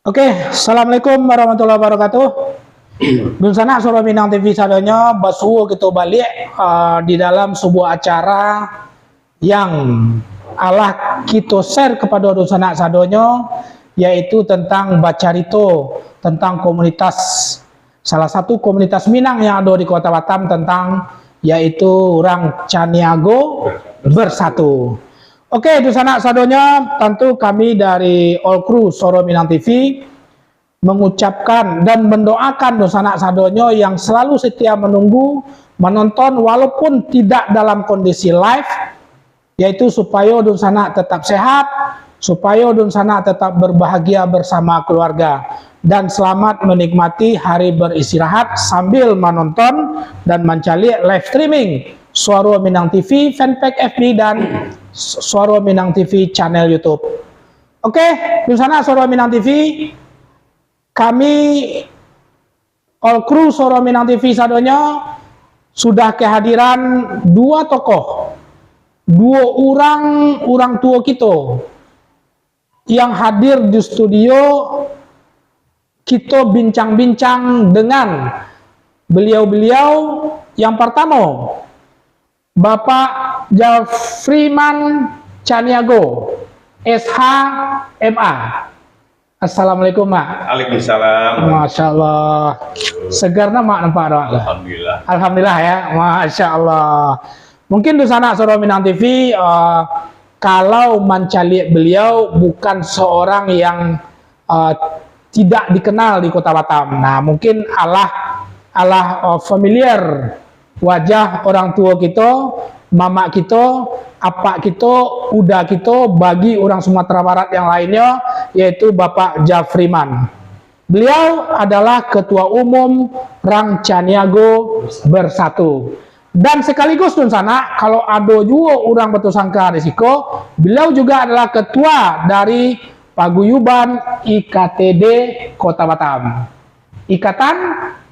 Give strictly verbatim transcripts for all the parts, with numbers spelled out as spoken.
Oke, assalamualaikum warahmatullahi wabarakatuh. Dunsanak Suaro Minang T V sadonyo, basuo kito baliak, ah, di dalam sabuah acara yang alah kito share kapado dunsanak sadonyo, yaitu tentang bacarito tentang komunitas, salah satu komunitas Minang yang ado di Kota Batam tentang, yaitu urang Caniago Bersatu. Oke, dunsanak sadonyo, tantu kami dari All Crew Suaro Minang T V mengucapkan dan mendoakan dunsanak sadonyo yang selalu setia menunggu, menonton, walaupun tidak dalam kondisi live, yaitu supayo dunsanak tetap sehat, supayo dunsanak tetap berbahagia bersama keluarga, dan selamat menikmati hari beristirahat sambil menonton dan mancaliak live streaming Suaro Minang T V fanpage F B dan Suaro Minang T V channel YouTube. Oke, dunsanak Suaro Minang T V, kami All Crew Suaro Minang T V sadonyo sudah kehadiran dua tokoh, duo urang, urang tuo kito yang hadir di studio, kito bincang-bincang dengan beliau-beliau. Yang pertamo, Bapak Jafriman Caniago, S H, M A. Assalamualaikum, Mak. Waalaikumsalam. Masya Allah. Segar nah, Mak, nampak tu, Mak? Alhamdulillah. Alhamdulillah, ya. Masya Allah. Mungkin dunsanak Suaro Minang T V, eh, kalau mancaliak beliau bukan seorang yang, eh, tidak dikenal di Kota Batam. Nah, mungkin alah, alah, eh, familiar wajah orang tuo kito, mamak kito, apak kito, uda kito, bagi urang Sumatera Barat yang lainnyo, yaitu Bapak Jafriman. Beliau adalah Ketua Umum Rang Caniago Bersatu. Dan sekaligus, dunsanak, kalau ado juo urang batusangka di siko, beliau juga adalah ketua dari Paguyuban I K T D Kota Batam. Ikatan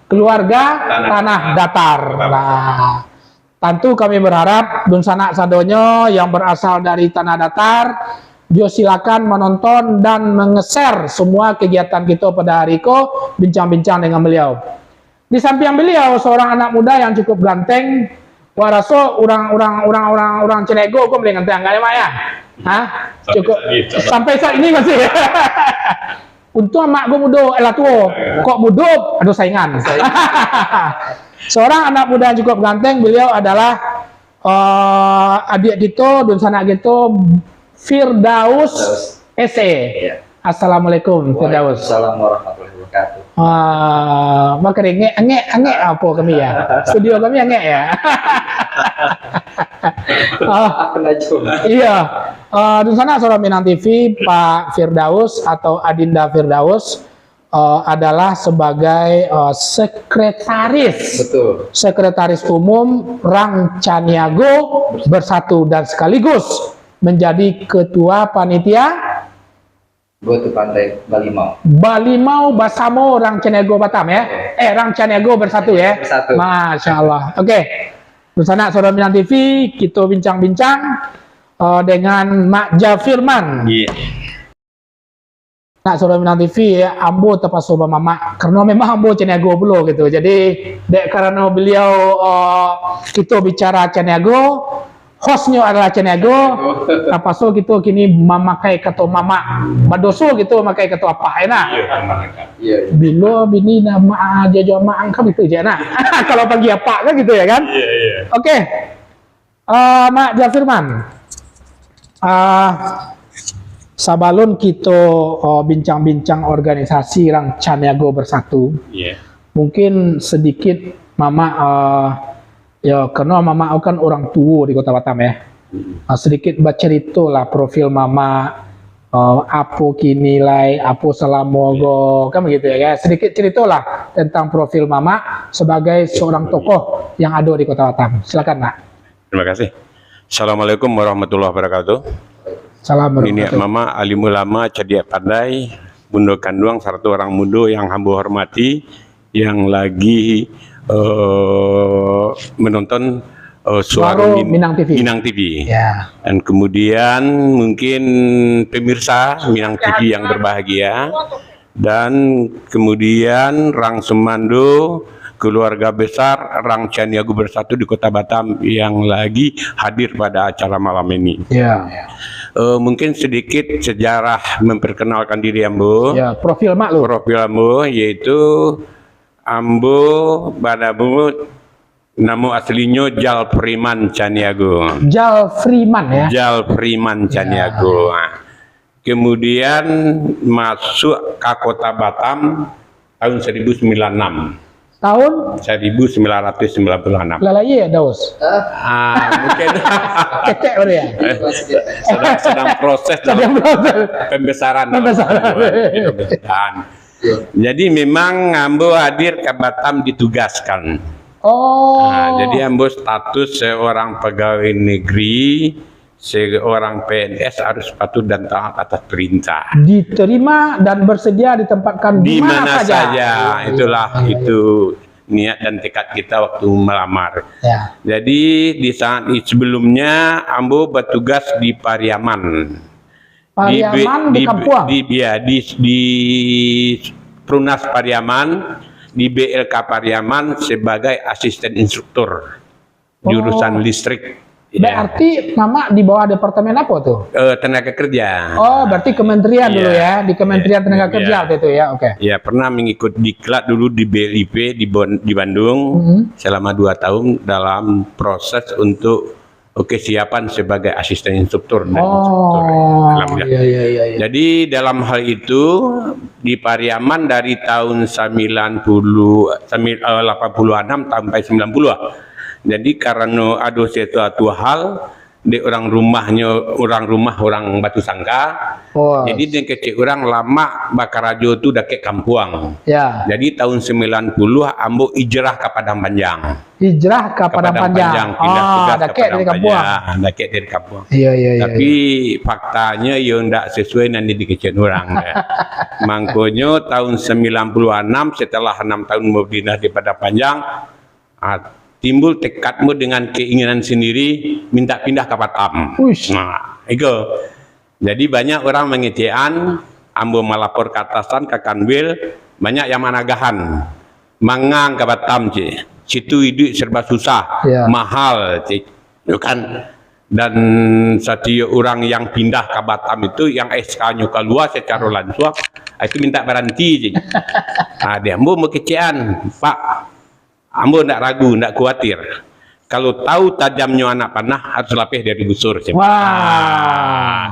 Keluarga Tanah Tanah Datar. Nah, tantu kami berharap dunsanak sadonyo yang berasal dari Tanah Datar, jo silakan menonton dan menge-share semua kegiatan kito pada hari ko, bincang-bincang dengan beliau. Di samping beliau, seorang anak muda yang cukup ganteng. Wah, raso urang, urang, urang, urang, urang Caniago ko paling ganteng, kan, Mak, ya? Hah? Sampai Cukup saat ini, sampai sampai saat ini masih. Untuang amak ko mudo, eh, lah tuo. Kok mudo, ado saingan. Seorang anak muda yang cukup ganteng, beliau adalah, eh, adik kito, dunsanak kito, Firdaus Firdaus. S A. Iya. Assalamualaikum, Firdaus. Waalaikumsalam warahmatullahi wabarakatuh. Ah, maka angek, angek, angek apo kami, ya? Studio kami angek, ya? Ah, Aku laju. Iya. Ah, dunsanak Suaro Minang T V, Pak Firdaus atau Adinda Firdaus, eh, adalah sebagai, eh, sekretaris. Betul. Sekretaris Umum Rang Caniago Bersatu dan sekaligus menjadi ketua panitia Gua tu pandai balimau. Balimau basamo Rang Caniago Batam, ya? Iya. Eh, Rang Caniago Bersatu, ya? Bersatu. Masya Allah. Oke. Dunsanak Suaro Minang T V, kito bincang-bincang, eh, dengan Mak Jafirman. Iya. Nak Suaro Minang T V, ya, ambo tapaso bamamak, karano memang ambo Caniago pulo gitu. Jadi, dek karano beliau, eh, kito bicara Caniago, hostnyo adalah Caniago, tapaso kito kini mamakai kato mamak. Badoso kito mamakai kato apak, ya nah. Iya, benar, Kak. Iya, iya. Bilo bini nak amak, ajo-ajo amak, kan gitu je nah. Kalau pagi apak kan gitu ya kan? Iya, iya. Oke. Eh, Mak Jafirman, eh, sabalun kito, eh, bincang-bincang organisasi Rang Caniago Bersatu, Iya. mungkin sedikit Mamak, eh, yo, karano Mamak kan urang tuo di Kota Batam, ya. Mm-mm. Eh, sedikit bacarito lah profil Mamak, eh, apo kini lai, apo salamo Iya. ko, kan begitu ya, kan? Sedikit carito lah tentang profil Mamak sebagai seorang tokoh yang ado di Kota Batam. Silakan, Mak. Terima kasih. Assalamualaikum warahmatullahi wabarakatuh. Salam Niniak warahmatullahi. Mamak, alim ulama, cadiak pandai, bundo kanduang, sarato urang mudo yang hambo hormati, yang lagi, eh, menonton, eh, Suaro Suaro Min-, Minang T V. Minang T V. Ya. Dan kemudian mungkin pemirsa Minang T V yang berbahagia, Dan kemudian rang sumando, keluarga besar rang Caniago Bersatu di Kota Batam yang lagi hadir pada acara malam ini. Ya, ya. Eh, mungkin sedikit sejarah memperkenalkan diri ambo. Ya, profil mak lu. Profil ambo yaitu ambo banamo, namo aslinyo Jal Freeman Caniago. Jal Freeman, ya? Jal Freeman Caniago. Ya. Ah. Kemudian masuk ka Kota Batam tahun seribu sembilan enam. Tahun? Seribu sembilan ratus sembilan puluh enam. Lah lahia, Daus? Ah, mungkin. Ketek baru ya? Eh, sedang, sedang proses dalam Sedang proses. pembesaran. Pembesaran. Pembesaran. Jadi memang ambo hadir ka Batam ditugaskan. Oh. Nah, jadi ambo status seorang pegawai negeri, seorang P N S harus patuh dan taat atas perintah. Diterima dan bersedia ditempatkan di Di mana mana saja. saja. Iya, Itulah iya, iya. itu niat dan tekad kita waktu melamar. Ya. Jadi di saat i-, sebelumnya ambo bertugas di Pariaman. Pariaman di Be-, di di, Kampuang? di, ya, di, di Perumnas Pariaman, di B L K Pariaman sebagai asisten instruktur jurusan Oh. listrik. Ya. Berarti Mamak di bawah departemen apa tu? Eh, tenaga kerja. Oh, berarti kementerian dulu Iya. ya, di Kementerian Iya. Tenaga Iya. Kerja waktu itu ya, oke. Ya, pernah mengikut diklat dulu di B L I P di Bon-, di Bandung Mm-hmm. selama dua tahun dalam proses untuk, oke, kesiapan sebagai asisten instruktur dan Oh, instruktur. Alhamdulillah. iya, iya, iya, iya. Jadi dalam hal itu di Pariaman dari tahun sembilan puluh, sembil-, eh, lapan puluh enam sampai sembilan puluh. Jadi karano ado sesuatu hal di orang rumahnyo, orang rumah orang Batu Sangka, Oh. jadi den kecek urang lamak bakarajo tu dakek kampuang. Ya. Jadi tahun sembilan puluh ambo hijrah ka Padang Panjang. Hijrah ka Ka Padang Padang Panjang. Panjang, pindah Ah, tugas ka dakek Padang dari kampuang. Panjang, dakek dari kampuang. Iya, iya, iya, Tapi iya. faktanya yo ndak sesuai nan dikecek urang, ya. Mangkonyo tahun sembilan puluh enam setelah enam tahun berpindah di Padang Panjang, ah, timbul tekadmu dengan keinginan sendiri minta pindah ka Batam. Uish. Nah, iko. Jadi banyak urang mangecekan, ambo malapor ka atasan, ka Kanwil, banyak yang managahan. Mangang ka Batam, cik. Situ iduik serba susah, Ya. mahal, cik. Yo kan? Dan satiok urang yang pindah ka Batam itu, yang S K-nyo kalua sacaro lansuang, itu minta baranti, cik. Ah, di ambo mangecekan, Pak, ambo ndak ragu, ndak kuatir. Kalau tahu tajamnyo anak panah, harus lapeh dari busur, cik. Wah. Ah.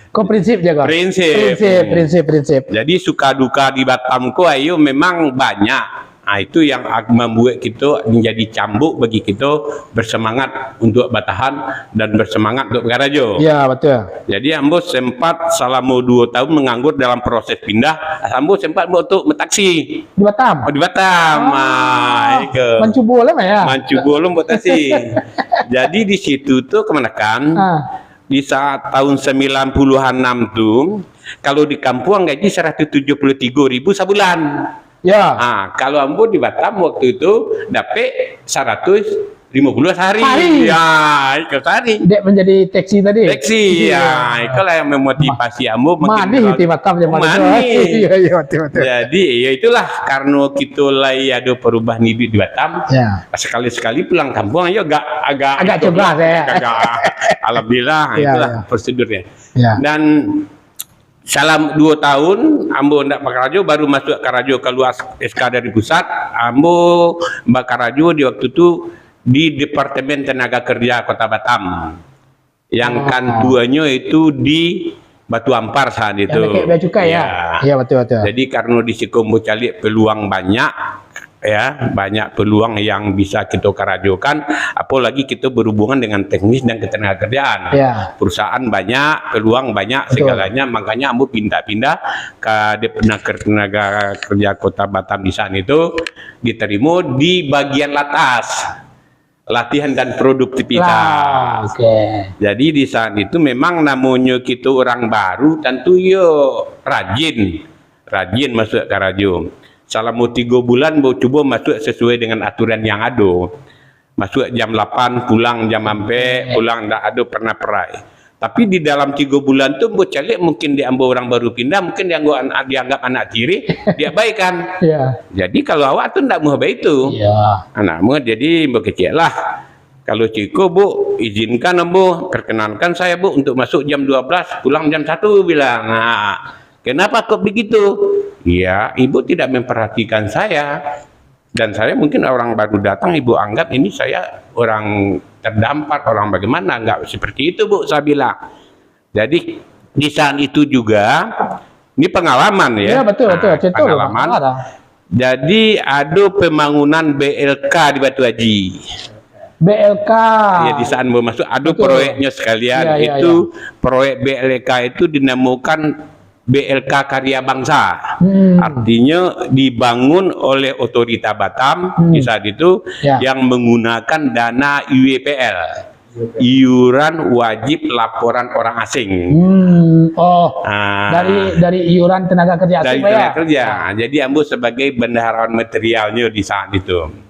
Ko prinsip jago. Prinsip. Prinsip, prinsip, prinsip. Jadi suka duka di Batam ko, ayo memang banyak. Ah, itu yang ak-, mambuek kito menjadi cambuk bagi kito bersemangat untuk batahan dan bersemangat untuk bakarajo. Ya, betul. Jadi ambo sempat salamo duo tahun menganggur dalam proses pindah. Ambo sempat untuk metaksi. Di Batam? Oh, di Batam. Ah, Ah, iko. mancubo lah, Mak, ya? Mancubo lo buat taksi. Jadi di situ tu kamanakan, Ah. di saat tahun sembilan puluh enam tu, kalau di kampuang gaji seratus tujuh puluh tiga ribu sabulan. Ya. Ah, kalau ambo di Batam waktu itu dapek seratus lima puluh sehari. Sehari? Ya, iko sehari. Dek menjadi taksi tadi? Taksi, Iya. ya, ikolah yang memotivasi ambo makin Manih berani. di Batam zaman itu. Manih. Iya, iya, betul, betul. Jadi, ya itulah, karena kita lai ada perubahan hidup di Batam, Ya. sekali-sekali pulang kampung, ayo agak, agak Agak itu, cegah, ya. agak, alhamdulillah, Ya, itulah ya. prosedurnya. Ya. Dan salam dua tahun, ambo ndak bakarajo, baru masuk karajo kalua S K dari pusat, ambo bakarajo di waktu tu di Departemen Tenaga Kerja Kota Batam. Yang Ah. kantuanyo itu di Batu Ampar saat Yang itu. dekat bea cukai, ya? Ya. Ya, betul, betul. Jadi, karena di siko ambo caliak peluang banyak, ya, banyak peluang yang bisa kita karajokan, apalagi kita berhubungan dengan teknis dan ketenagakerjaan. Ya. Perusahaan banyak, peluang banyak, Betul. segalanya, makanya ambo pindah-pindah ka de-, tenaga, tenaga kerja Kota Batam di saat itu, diterima di bagian latas, latihan dan produktivitas. Lah, oke. Jadi di saat itu memang namonyo kito urang baru, tantu yo rajin, rajin masuk karajo. Salamo tigo bulan, ambo cubo masuk sesuai dengan aturan yang ado. Masuk jam lapan, pulang jam ampek, Oke. pulang ndak ado pernah perai. Tapi di dalam tigo bulan tu, ambo caliak mungkin di ambo urang baru pindah, mungkin dianggap an-, dianggap anak tiri, diabaikan. Ya. Jadi kalau awak tu ndak muah baitu. Ya. Anak muah, jadi ambo kecek lah. Kalau ciko, Bu, izinkan ambo, perkenankan saya, Bu, untuk masuk jam dua belas, pulang jam satu, bilang. Nah, kenapa kok begitu? Ya, ibu tidak memperhatikan saya. Dan saya mungkin orang baru datang, ibu anggap ini saya orang terdampar, orang bagaimana, enggak seperti itu, Bu, saya bilang. Jadi, di saat itu juga, ini pengalaman ya. Ya, betul, betul. Ah, cerita pengalaman. Jadi, ada pembangunan B L K di Batu Haji. B L K. Ya, di saat mau masuk, ada proyeknya sekalian. Ya, ya, itu ya. Proyek B L K itu dinamakan B L K Karya Bangsa. Hmm. Artinya dibangun oleh otorita Batam, hmm, di saat itu, ya, yang menggunakan dana I W P L. Iuran wajib laporan orang asing. Hmm. Oh, ah, dari, dari iuran tenaga kerja asing, dari tenaga kerja. Ya. Jadi, ambo sebagai bendaharawan materialnya di saat itu.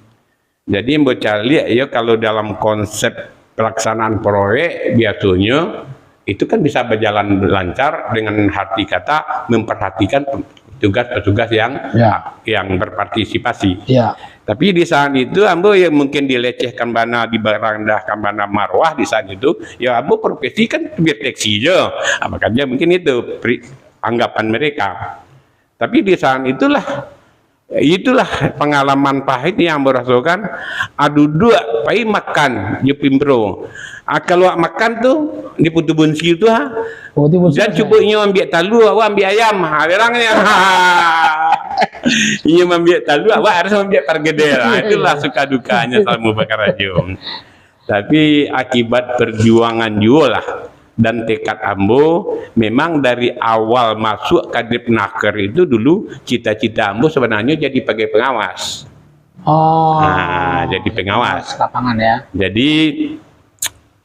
Jadi, ambo caliak yo, kalau dalam konsep pelaksanaan proyek, biasanya itu kan bisa berjalan lancar dengan arti kata memperhatikan petugas-petugas yang, ya, yang berpartisipasi. Ya. Tapi di saat itu, ambo yang mungkin dilecehkan bana, dibarandahkan bana marwah di saat itu, ya, ambo profesi kan supir taksi je. Ah, makanya mungkin itu pri-, anggapan mereka. Tapi di saat itulah, itulah pengalaman pahit yang ambo rasokan. Ah, duduak, pai makan jo pimpro. Ah, kalau awak makan tu, di Putu Bunsi tu, ha. Oh, Putu Bunsi. Jan cubo inyo ambiak talua, awak ambiak ayam. Ha, berangnyo. Inyo mambiak talua, awak harus mambiak pargedel. Ha, itulah suka dukanya salamo bakarajo. Tapi akibat perjuangan juo lah dan tekad ambo, memang dari awal masuk ka Depnaker itu dulu, cita-cita ambo sebenarnya jadi pagai pengawas. Oh. Ah, jadi pengawas. Pengawas lapangan, ya. Jadi,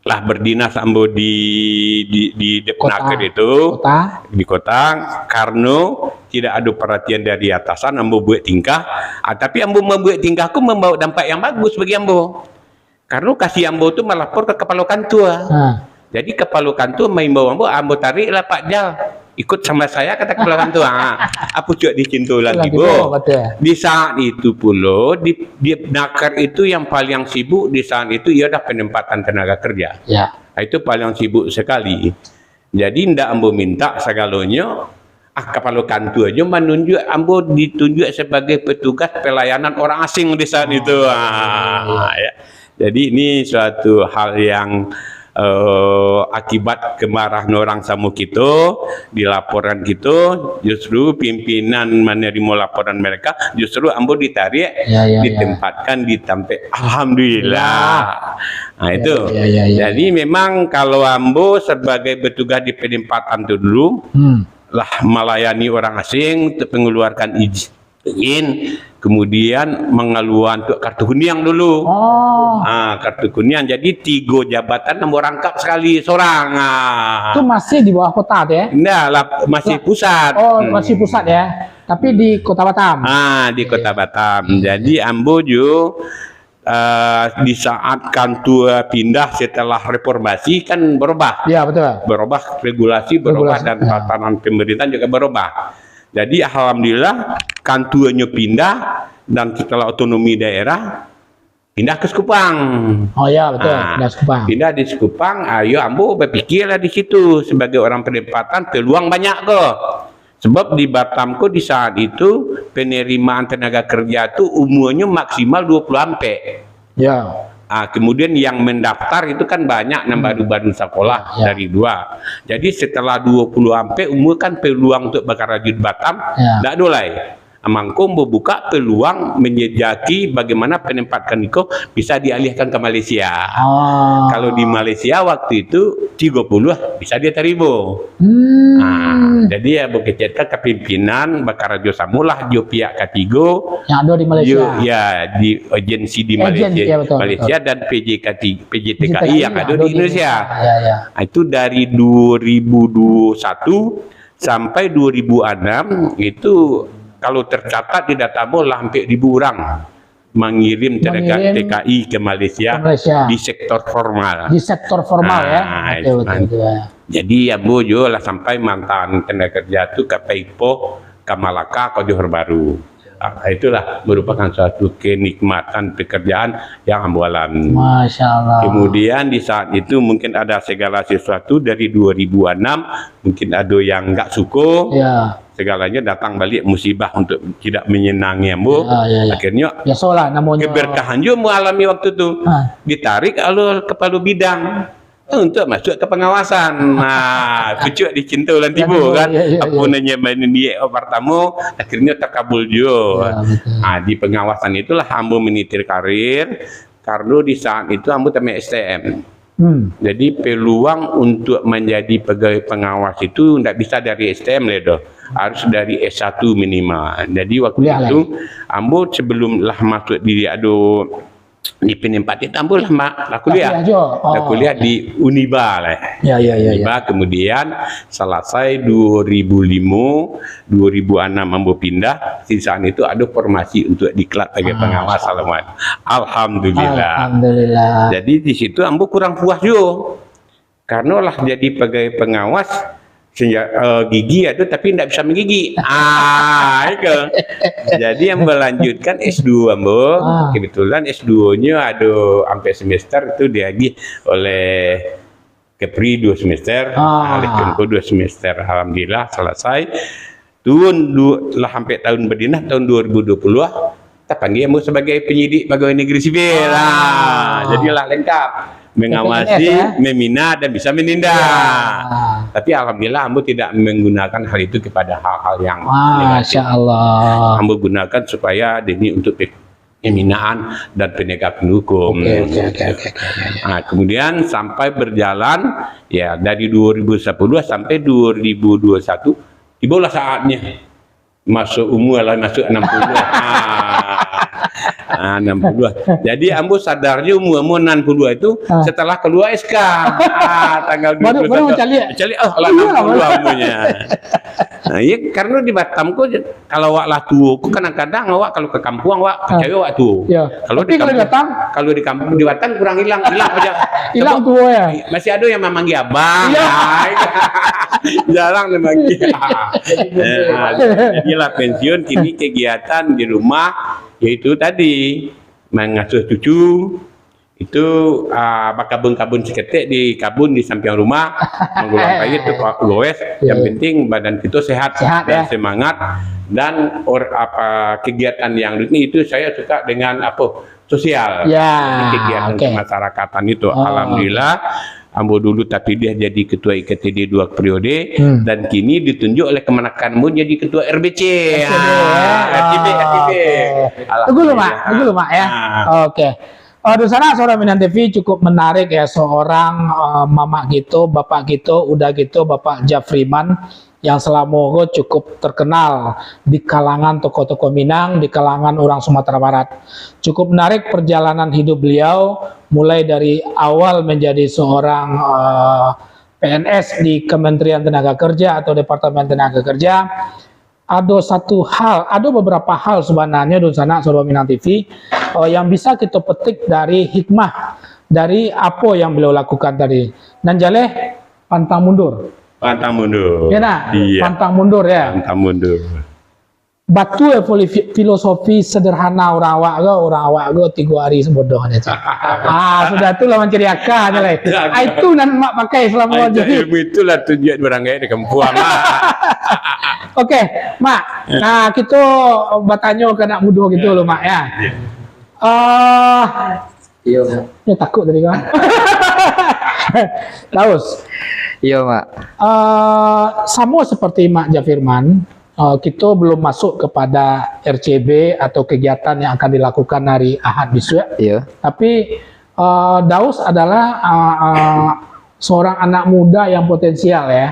lah berdinas ambo di, di, di Depnaker itu, kota, di kota, karena tidak ada perhatian dari atasan, ambo buat tingkah. Ah, tapi ambo membuat tingkah tu membawa dampak yang bagus bagi ambo. Karena kasih ambo tu melapor ke kepala kantua. Ha. Jadi, kepala kantua maimbau ambo, "Ambo tariklah Pak Jal. Ikut sama saya," kata kepala kantua. Ha. Apo cuak dicinto lah tibo. Tibo, betul. Di saat itu pulo, di, Depnaker itu yang paling sibuk di saat itu ialah penempatan tenaga kerja. Ya. Itu paling sibuk sekali. Jadi, ndak ambo minta sagalonyo, ah, kapalo kantua jo manunjuak, ambo ditunjuak sabagai petugas pelayanan orang asing di saat itu. Ah, ya. Jadi, ini suatu hal yang, eh, akibat kemarahan orang samo kito, dilaporan kito, justru pimpinan manarimo laporan mereka, justru ambo ditarik, ya, ya, ya, ditempatkan di tampek. Alhamdulillah. Ya. Nah, itu. Ya, ya, ya, ya. Jadi, memang kalau ambo sebagai bertugas di penempatan tu dulu, hmm, lah melayani orang asing, untuk mengeluarkan izin, kemudian mengeluarkan untuk kartu kuniang dulu. Oh. Ah, kartu kuniang. Jadi, tigo jabatan ambo rangkap sekali, sorang. Ah. Tu masih di bawah kota tu, ya? Ndak lah, masih pusat. Oh, hmm, masih pusat, ya. Tapi di Kota Batam. Ah, di Kota Batam. Oke. Jadi, ambo ju eh, di saat kantua pindah setelah reformasi kan berubah. Ya, betul. Berubah regulasi, berubah regulasi, dan, ya, tatanan pemerintahan juga berubah. Jadi, alhamdulillah, kantuanyo pindah dan setelah otonomi daerah, pindah ke Sekupang. Oh ya, betul. Ah, pindah Sekupang. Pindah di Sekupang, ayo ambo berpikirlah di situ sebagai orang penempatan, peluang banyak ko. Sebab di Batam ko di saat itu, penerimaan tenaga kerja tu umurnyo maksimal dua puluh ampek. Ya. Ah, kemudian yang mendaftar itu kan banyak, nan, hmm, baru-baru sekolah, ya, dari dua. Jadi setelah dua puluh ampek umur kan peluang untuk bakarajo di Batam, ya, ndak ado lai. Mangko membuka peluang menjejaki bagaimana penempatan iko bisa dialihkan ke Malaysia. Ah. Kalau di Malaysia waktu itu tigo puluh bisa dia tarimo. Hmm. Ah, jadi ya, bukecek ka pimpinan bakarajo samolah jo pihak katigo. Yang ada di Malaysia. Jo, ya, di agensi di Malaysia, ya, betul, Malaysia betul. Dan P J K T, P J T K I yang ada di Indonesia. Ya, ya. Ah, itu dari dua ribu dua puluh satu sampai dua ribu enam itu, kalau tercatat di data ambo lah hampir ribu orang. mangirim tenaga Mangirim T K I ke Malaysia ke Malaysia. Di sektor formal. Di sektor formal, ya? Ah, Betul, betul, betul, ya. Jadi, ambo juo lah sampai maantaan tenaga kerja tu ka Paipoh, ka Malaka, ka Johor Bahru. Ah, itulah merupakan suatu kenikmatan pekerjaan yang ambo alami. Masya Allah. Kemudian di saat itu mungkin ada segala sesuatu dari dua ribu enam, mungkin ada yang nggak suko. Ya. Segalanya datang balik musibah untuk tidak menyenangi ambo. Ya, ya, ya. Akhirnya Biasolah namanya. Keberkahan juga ambo alami waktu tu. Ha. Ditarik oleh kepala bidang untuk masuk ke pengawasan. Nah, pucuk dicinta ulang tibo kan. Ya, ya, ya, Apa ya. Nanya main dia pertama, akhirnya terkabul juga. Ya, betul. Ah, di pengawasan itulah ambo menitir karir, karena di saat itu ambo tamat S T M. Hmm. Jadi, peluang untuk menjadi pegawai pengawas itu ndak bisa dari S T M lah doh. Harus dari S satu minimal. Jadi, waktu Kuliah lah. itu, ambo sebelum lah masuk di ado di Pin Empat itu ambo lah, ma-, lah kuliah. Lah kuliah jo. Lah Oh. kuliah di Uniba lah. Ya, ya, ya, Uniba, ya. Kemudian selesai dua ribu lima, dua ribu enam ambo pindah, sisaan itu ada formasi untuk diklat sebagai Ah, pengawas insya Allah. Alamat. Alhamdulillah. Alhamdulillah. Jadi di situ ambo kurang puas juga. Karena lah jadi pegawai pengawas, senja-, eh, gigi ada tapi ndak bisa menggigi. Ah, itu. Jadi ambo lanjutkan S dua ambo. Ah. Kebetulan S dua-nyo ada sampai semester itu diagih oleh Kepri dua semester, Ah. oleh Kemko dua semester. Alhamdulillah selesai. Tahun du-, lah sampai tahun badinas, tahun dua ribu dua puluh, tapanggil ambo sebagai penyidik pegawai negeri sipil. Ah. Ah, jadilah lengkap. Mengawasi, P P N S, ya? Membina, dan bisa menindak. Ya. Tapi alhamdulillah, ambo tidak menggunakan hal itu kepada hal-hal yang Masya negatif. Allah. Ambo gunakan supaya demi untuk pe-, pembinaan dan penegakan hukum. Oke, oke, oke, oke, oke, ya, ya. Nah, kemudian sampai berjalan, ya, dari dua ribu sepuluh sampai dua ribu dua puluh satu, tibalah saatnya. Masuk umur lah, masuk enam puluh. Ah. Ah, enam puluh. Jadi, ambo sadarnya umur ambo enam puluh itu Ah. setelah keluar S K. Ah, tanggal Baru, baru dua puluh satu. Caliak. Caliak, oh, lah Iya, enam puluh baru. Umurnya. Nah, iya, karena di Batam ko, kalau awak lah tua ko, kadang-kadang awak kalau ke kampung, awak Ah. percaya awak tua. Ya. Kalau Tapi di kalau di kampung, Batam? Kalau di kampung, di Batam kurang hilang, hilang aja. Hilang Sebab tua, ya? Masih ada yang memanggil abang. Iya. Ah, jarang dia manggil. Eh, jadilah pensiun, kini kegiatan di rumah, yaitu tadi, mengasuh cucu, itu, ah, bakabun-kabun saketek di kabun di sampiang rumah, manggulang payuik tu, Pak, goes. Yang Iya. penting badan kita sehat Sehat, dan ya. semangat, dan or-, apa, kegiatan yang rutin itu saya suka dengan, apa, sosial. Ya, Jadi, kegiatan oke. kemasyarakatan itu. Oh, Alhamdulillah, oke. ambo dulu tapilih jadi ketua I K T D dua periode, Hmm. dan kini ditunjuk oleh kemenakan ambo jadi ketua R B C. R B C, Ah, ya. R T B, R T B. Oke. Tunggu dulu, Mak. Alhamdulillah. Tunggu dulu, Mak, ya. Ah. Oke. Eh, dunsanak, saudara Minang T V, cukup menarik, ya, seorang, eh, mamak gitu, bapak gitu, uda gitu, Bapak Jafriman, yang salamo ko cukup terkenal di kalangan tokoh-tokoh Minang, di kalangan urang Sumatera Barat. Cukup menarik perjalanan hidup beliau, mulai dari awal menjadi seorang, eh, P N S di Kementerian Tenaga Kerja atau Departemen Tenaga Kerja. Ado satu hal, ado beberapa hal sebenarnya, dunsanak, saudara Minang T V, eh, yang bisa kita petik dari hikmah dari apa yang beliau lakukan tadi. Nan jaleh, pantang mundur. Pantang mundur. Ya, nah, Iya. pantang mundur, ya. Pantang mundur. Batua evolu-, filosofi sederhana urang awak ko, urang awak ko tigo hari sabodoh aja. Ah, sudah tu lah mancari aka aja lah. Aka. Ah, itu nan mak pakai selama Ah, itu jadi. Ilmu itulah tunjuak barangkali di kampuang. Oke, Mak. Nah, kita batanyo ke anak muda gitu loh, Mak, ya. Ya. Ah, Iyo, Mak. Ya, takut tadi kan. Daus. Iyo, Mak. Eh, sama seperti Mak Jafirman, eh, kita belum masuk kepada R C B atau kegiatan yang akan dilakukan hari Ahad besok. Iyo. Tapi, eh, Daus adalah, eh, eh, seorang anak muda yang potensial, ya.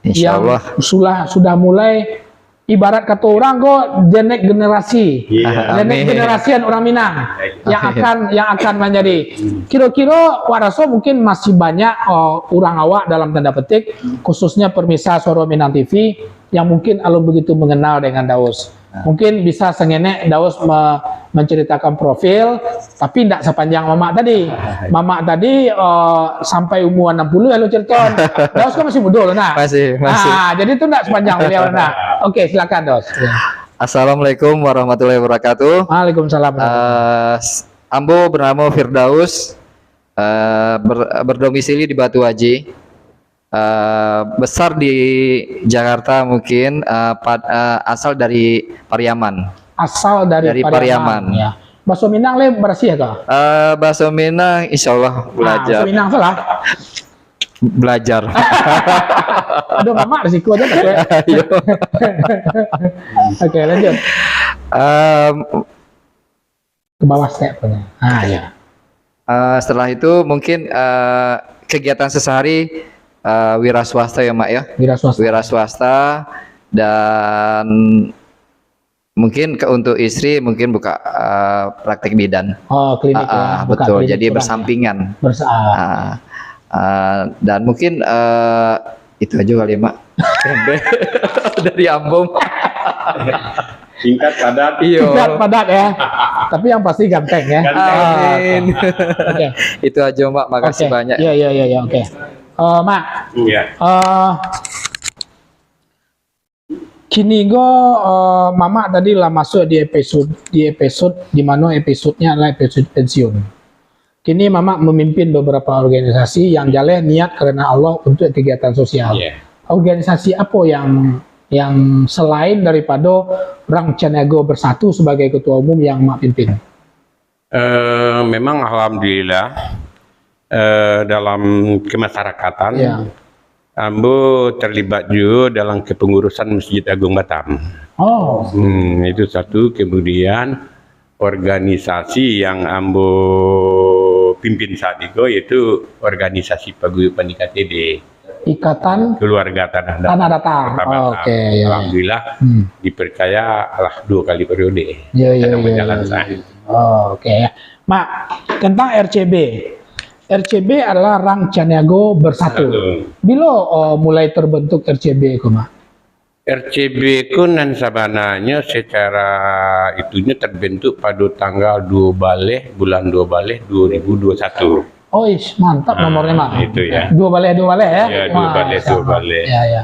Insya Allah. Yang sudah, sudah mulai ibarat kato urang ko, the next generasi. Iya. The next Amin. generation urang Minang yang Amin. akan, yang akan manjadi. Hmm. Kiro-kiro, wak raso mungkin masih banyak, oh, urang awak dalam tanda petik, khususnya pemirsa Suara Minang T V yang mungkin alun begitu mengenal dengan Daus. Mungkin bisa sangenek Daus me-, menceritakan profil, tapi ndak sepanjang Mamak tadi. Mamak tadi, eh, sampai umur enam puluh lalu cerita. Daus kan masih muda lah, nah. Masih, masih. Ah, jadi tu ndak sepanjang beliau, nah. Oke, silakan, Daus. Ya. Assalamualaikum warahmatullahi wabarakatuh. Waalaikumsalam. Eh, s-, ambo bernama Firdaus, eh, ber-, berdomisili di Batu Aji. Eh, besar di Jakarta mungkin, eh, pad-, eh, asal dari Pariaman. Asal dari Dari Pariaman, Pariaman. Ya. Baso Minang le barasiah kah? Eh, baso Minang, insya Allah Ah, belajar. Baso Minang salah. Belajar. Aduh, Mamak di siku aja, Kak. Iya. Oke, lanjut. Em, Ke bawah step punya. Ah, ya. Eh, setelah itu mungkin, eh, kegiatan sehari-hari, eh, wira swasta ya, Mak, ya? Wira swasta. Wira swasta dan mungkin ke, untuk istri mungkin buka, eh, praktek bidan. Oh, klinik Ah, ya, ah, buka betul. Klinik Jadi kurang ya. Bersampingan. Bersa-, ah. Ah, ah, dan mungkin, eh, itu aja kali ya, Mak. Pendek. Dari Ambung. Singkat, padat. Iyo. Singkat, padat ya. Tapi yang pasti ganteng ya. Ganteng. Ah, Amin. Oke. Itu aja, Mak. Makasih Oke. banyak. Iya, iya, iya, iya, oke. Eh, Mak. Iya. Eh, kini ko, eh, Mamak tadi lah masuk di episode, di episode di mana episodenya adalah episode pensiun. Kini Mamak memimpin beberapa organisasi yang jaleh niat karena Allah untuk kegiatan sosial. Iya. Organisasi apa yang, yang selain daripada Rang Caniago Bersatu sebagai ketua umum yang Mak pimpin? Eh, memang alhamdulillah, eh, dalam kemasyarakatan, Ya. ambo terlibat juga dalam kepengurusan Masjid Agung Batam. Oh. Hmm, itu satu. Kemudian organisasi yang ambo pimpin saat itu yaitu organisasi paguyuban I K T D. Ikatan Keluarga Tanah Datar. Tanah Datar. Kota Batam. Oke, ya, ya. Alhamdulillah, Hmm. dipercaya alah dua kali periode. Ya, ya, Sedang ya, berjalan ya, ya. saat itu. Oh, oke, ya. Mak, tentang R C B. R C B adalah Rang Caniago Bersatu. Betul. Bilo, oh, mulai terbentuk R C B ko, Mak? R C B ko nan sabananyo secara itunyo terbentuk pado tanggal dua baleh bulan dua baleh dua ribu dua satu. Oish, mantap Ah, nomornya, Mak. itu ya. Dua baleh, dua baleh ya. Ya, dua baleh, Masya dua Allah. baleh. Ya, ya.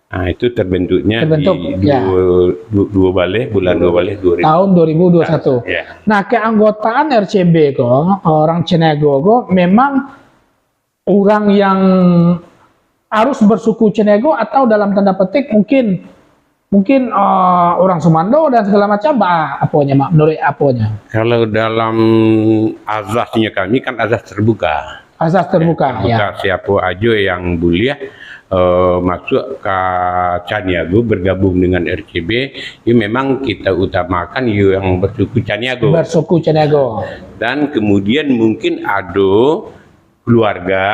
Ah, itu terbentuknya Terbentuk, di ya. dua, du-, dua baleh bulan dua baleh dua ribu. Tahun dua ribu dua satu. Ya. Nah, keanggotaan R C B ko, Rang Caniago ko memang urang yang harus bersuku Caniago atau dalam tanda petik mungkin, mungkin, eh, urang Sumando dan segala macam, ba-, aponyo, Mak, menurut aponyo? Kalau dalam azasnyo kami kan azas terbuka. Azas terbuka, Terbuka ya. siapa aja yang boleh, eh, masuk ke Caniago bergabung dengan R C B, ya memang kita utamakan yang bersuku Caniago. Bersuku Caniago. Dan kemudian mungkin ada keluarga,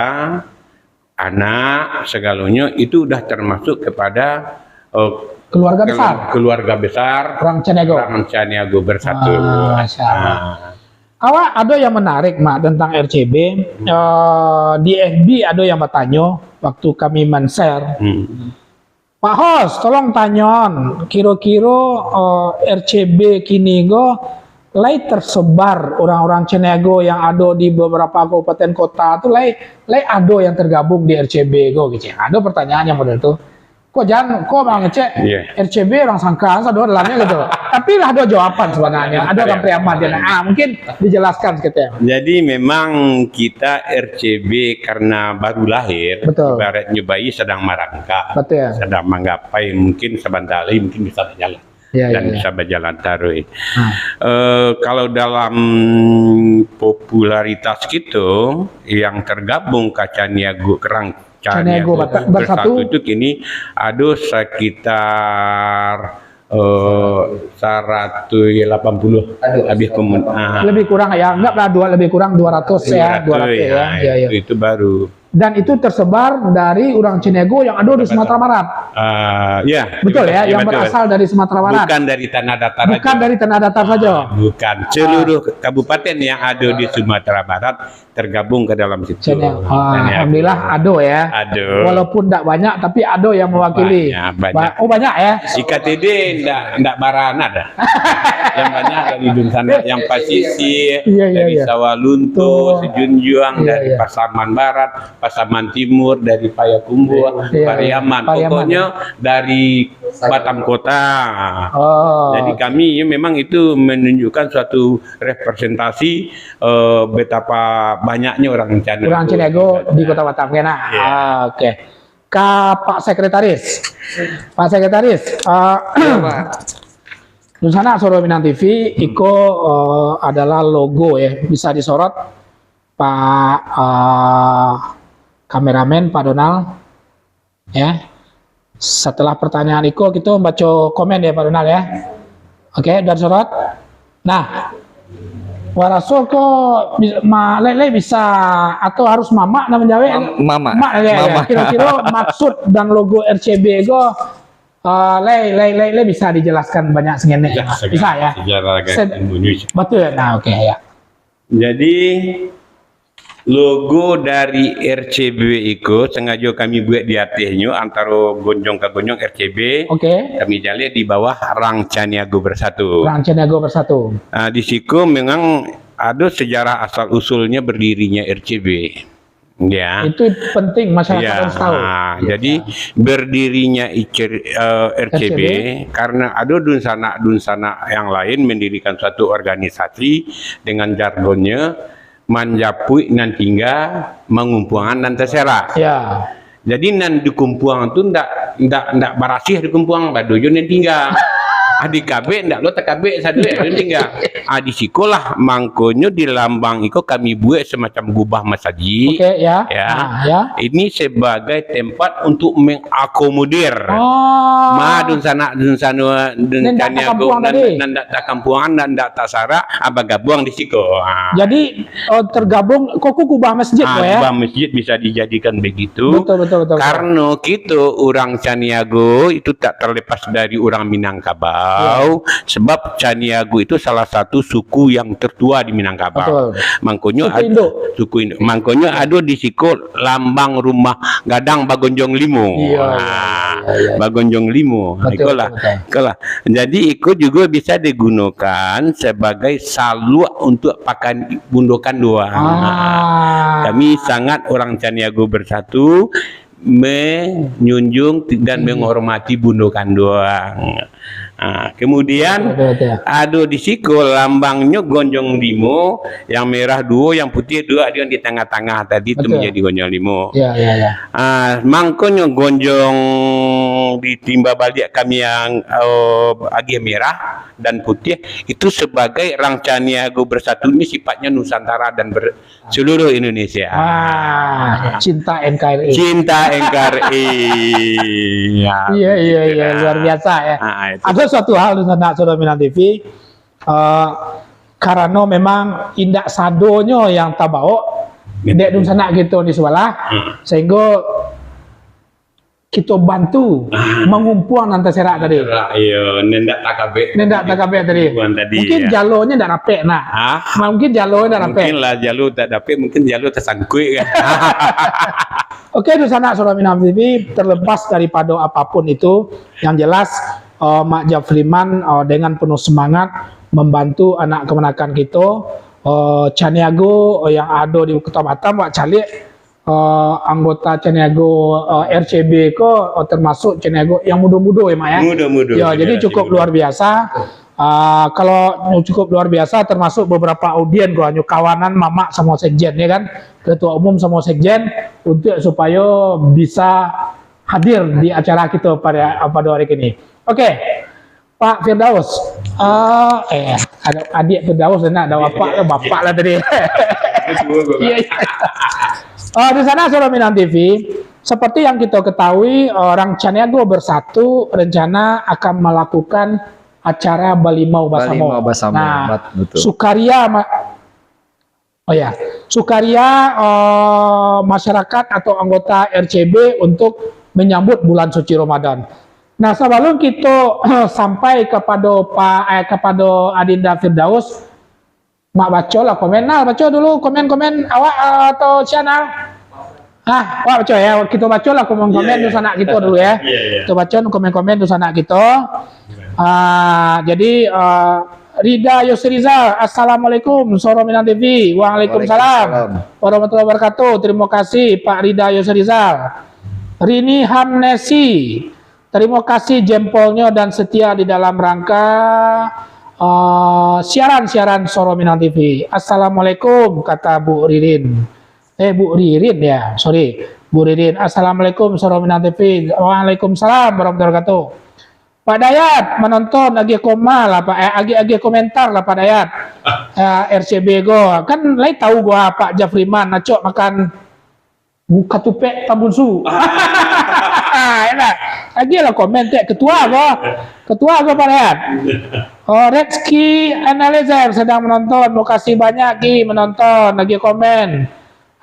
anak, segalanya itu udah termasuk kepada, eh, Keluarga kelu-, besar. keluarga besar Rang Caniago. Rang Caniago Bersatu. Ah, Masya Allah. Ah. Awak ada yang menarik, Mak, tentang R C B. Hmm. Eh, di F B ada yang bertanya waktu kami men-share. Hmm. Pak Hos, tolong tanyoan, kiro-kiro, eh, R C B kini ko lai tersebar urang-urang Caniago yang ado di beberapa kabupaten kota tu lai, lai ado yang tergabung di R C B ko, kecek. Ado pertanyaan yang model tu. Ko jan, ko mangecek Iya. R C B urang sangka sado dalamnyo gitu. Tapi lah ado jawaban sebenarnya, ado Iya. kan priaman dia. Ah, mungkin dijelaskan seketek. Jadi memang kita R C B karena baru lahir, Betul. ibaratnya bayi sedang merangkak, Betul. sedang menggapai, mungkin sebentar lagi mungkin bisa berjalan Ya, dan ya, ya. bisa berjalan taruh. Hmm. Eh, kalau dalam popularitas gitu, yang tergabung ke Caniago, Rang Caniago Caniago Bata-, Bersatu. Bersatu itu kini ada sekitar, eh, seratus lapan puluh Aduh, lebih pemun-, ah. Lebih kurang ya, anggaplah dua, lebih kurang dua ratus ya, dua ratus, dua ratus ya, ya, ya, ya. itu, itu baru. Dan itu tersebar dari urang Caniago yang ado di Sumatera Barat. Ah, ya, betul ya, yang berasal dari Sumatera Barat. Bukan dari tanah datar saja. Bukan dari tanah datar saja. Ah, bukan. Seluruh kabupaten yang ado di Sumatera Barat tergabung ke dalam situ. Caniago. Ah, alhamdulillah, ado ya. Ado. Walaupun ndak banyak, tapi ado yang mewakili. Banyak, banyak. Ba-, oh, banyak ya? I K T D ndak, ndak bara nan ado. Yang banyak dari dunsanak, yang pasisia, iya, iya, dari Sawah Lunto, Sijunjuang, dari Pasaman Barat, Pasaman Timur, dari Payakumbuah, iya, Pariaman. Pariaman. Pokoknya dari Batam Kota. Oh. Jadi kami memang itu menunjukkan suatu representasi, eh, betapa banyaknya urang Caniago. Urang Caniago di Kota Batam, kan? Iya. Ah, oke. Ka Pak Sekretaris. Pak Sekretaris, eh, ya, Pak. Dunsanak Suara Minang T V, iko, eh, adalah logo ya, bisa disorot, Pak, eh, kameramen, Pak Donald. Ya. Setelah pertanyaan iko, kita baca komen ya, Pak Donald ya. Oke, udah disorot. Nah, waraso ko bi-, ma-, lai, lai bisa atau harus mamak nak manjawab? Mam-, mamak. Mak, ya, ya. Mamak. Kira-kira maksud dan logo R C B ko, eh, lai, lai, lai, lai bisa dijelaskan banyak sangenek? Bisa, ya? Sejarah. Betul ya? Nah, oke, ya. Jadi, logo dari R C B iko sangajo kami buek di atehnyo, antaro gonjong ka gonjong R C B, oke, kami jaleh di bawah Rang Caniago Bersatu. Rang Caniago Bersatu. Ah, di siko memang ado sejarah asal usulnya berdirinya R C B. Ya. Itu penting masyarakat harus tahu. Ah, jadi berdirinya I C R, eh, R C B, R C B, karena ado dunsanak-dunsanak yang lain mendirikan suatu organisasi dengan jargonnya, manjapuik nan tingga, mangumpuangan nan taserak. Ya. Jadi nan dikumpuang tu ndak, ndak, ndak barasiah dikumpuang, bado jo nan tingga. Ah, dikabek ndak lo takabek, saduek nan tingga. Ah, di sikolah mangkonyo di lambang iko kami buek semacam gubah masajik. Oke, ya. Ya. Ah, ya. Ini sebagai tempat untuk mengakomodir. Oh. Ma dunsanak, dunsanak, nan ndak takampuang tadi. Nan ndak takampuang, nan ndak tasarak, ah, bagabuang di siko. Ah. Jadi, eh, tergabung, kok ku gubah masjid, ah, ko, ya? Gubah masjid bisa dijadikan begitu. Betul, betul, betul, betul. Karena kito urang Caniago itu tak terlepas dari urang Minangkabau, ya, sebab Caniago itu salah satu suku yang tertua di Minangkabau. Betul. Mangkonyo suku ad-, induk. Suku induk. Mangkonyo ado di siko lambang rumah gadang bagonjong limo. Iya, iya, iya, iya. Bagonjong limo. Betul, ikolah, betul, betul. Ikolah. Jadi, iko juga bisa digunakan sebagai saluak untuk pakan bundo kanduang. Ah. Kami sangat, orang Caniago Bersatu, menjunjung dan, hmm, menghormati bundo kanduang. Ah, kemudian, betul, betul, ado di siko lambangnyo gonjong limo, yang merah duo, yang putiah duo, ado yang di tangah-tangah tadi tu, betul, menjadi gonjong limo. Ya, ya, ya. Ah, mangkonyo gonjong ditimba baliak kami yang, eh, agiah merah dan putiah, itu sebagai Rang Caniago Bersatu ni sifatnya Nusantara dan ber-, seluruh Indonesia. Ah, cinta N K R I. Cinta N K R I. Ya, iya, iya, begitu, iya, dah. Luar biasa, ya. Ah, itu. Ada suatu hal di sana, Saudara Minang T V, eh, karena memang indak sadonyo yang tabao, betul, dek dunsanak kito di sebelah, hmm, sehingga kito bantu, ah, mangumpuang nan taserak tadi. Taserak, iyo, nan ndak takabek. Nan ndak takabek tadi. Mungkin, ya, jalonyo ndak rapek, nah. Hah? Mungkin jalonyo ndak rapek. Mungkin lah jalo tak dapek, mungkin jalo tasangkuik kan. Oke, dunsanak Saudara Minang T V, terlepas daripada apapun itu, yang jelas, eh, Mak Jafriman, eh, dengan penuh semangat membantu anak kemenakan kito, eh, Caniago, eh, yang ado di Kota Batam, Wak Caliak, eh, anggota Caniago, eh, R C B ko, eh, termasuk Caniago yang mudo-mudo ya, Mak, ya? Mudo-mudo, ya, generasi mudo. Jadi cukup luar biasa. Ah, kalau cukup luar biasa, termasuk beberapa audien ko, hanyo kawanan mamak samo sekjen, ya kan? Ketua umum samo sekjen, untuk supayo bisa hadir di acara kito pada, pada hari kini. Oke. Pak Firdaus, eh, eh, ada adik Firdaus, nak ada bapak lah, bapak lah tadi. Iya, iya. Eh, di sana Saudara Minang T V, seperti yang kita ketahui, orang Caniago Bersatu rencana akan melakukan acara Balimau Basamo. Balimau Basamo, nah, bat-, betul. Sukaria ma-, Oh ya, sukaria, eh, masyarakat atau anggota R C B untuk menyambut bulan suci Ramadan. Nah, sabalum kito sampai kapado Pa-, eh, kapado Adinda Firdaus, Mak baco lah komen. Nal, baco dulu komen-komen awak, eh, atau sia, Nal? Ah, awak baco ya. Kito baco lah komen-komen Iya, iya. dunsanak kito dulu ya. Iya, iya. Kito baco komen-komen dunsanak kito. Ah, jadi, eh, Rida Yusrizal, "Assalamualaikum, Soro Minang T V." "Waalaikumsalam Waalaikumsalam. warahmatullahi wabarakatuh." Terima kasih, Pak Rida Yusrizal. Rini Hamnesi, "Terima kasih jempolnya dan setia di dalam rangka, eh, siaran-siaran Soro Minang T V." "Assalamualaikum," kata Bu Ririn. Eh, Bu Ririn ya, sorry. Bu Ririn, "Assalamualaikum, Soro Minang T V." "Waalaikumsalam warahmatullahi wabarakatuh." Pak Dayat, menonton, agiah koma lah, Pak, eh, agiah, agiah komentar lah, Pak Dayat. Eh, R C B go. Kan lai tahu gua, Pak Jafriman, acok makan katupek Tambun Su. Enak. Agiah lah komen, tek, ketua go. Ketua go, Pak Dayat. Oh, Rezki Analizer sedang menonton. Makasih banyak, Ki, menonton. Agiah komen.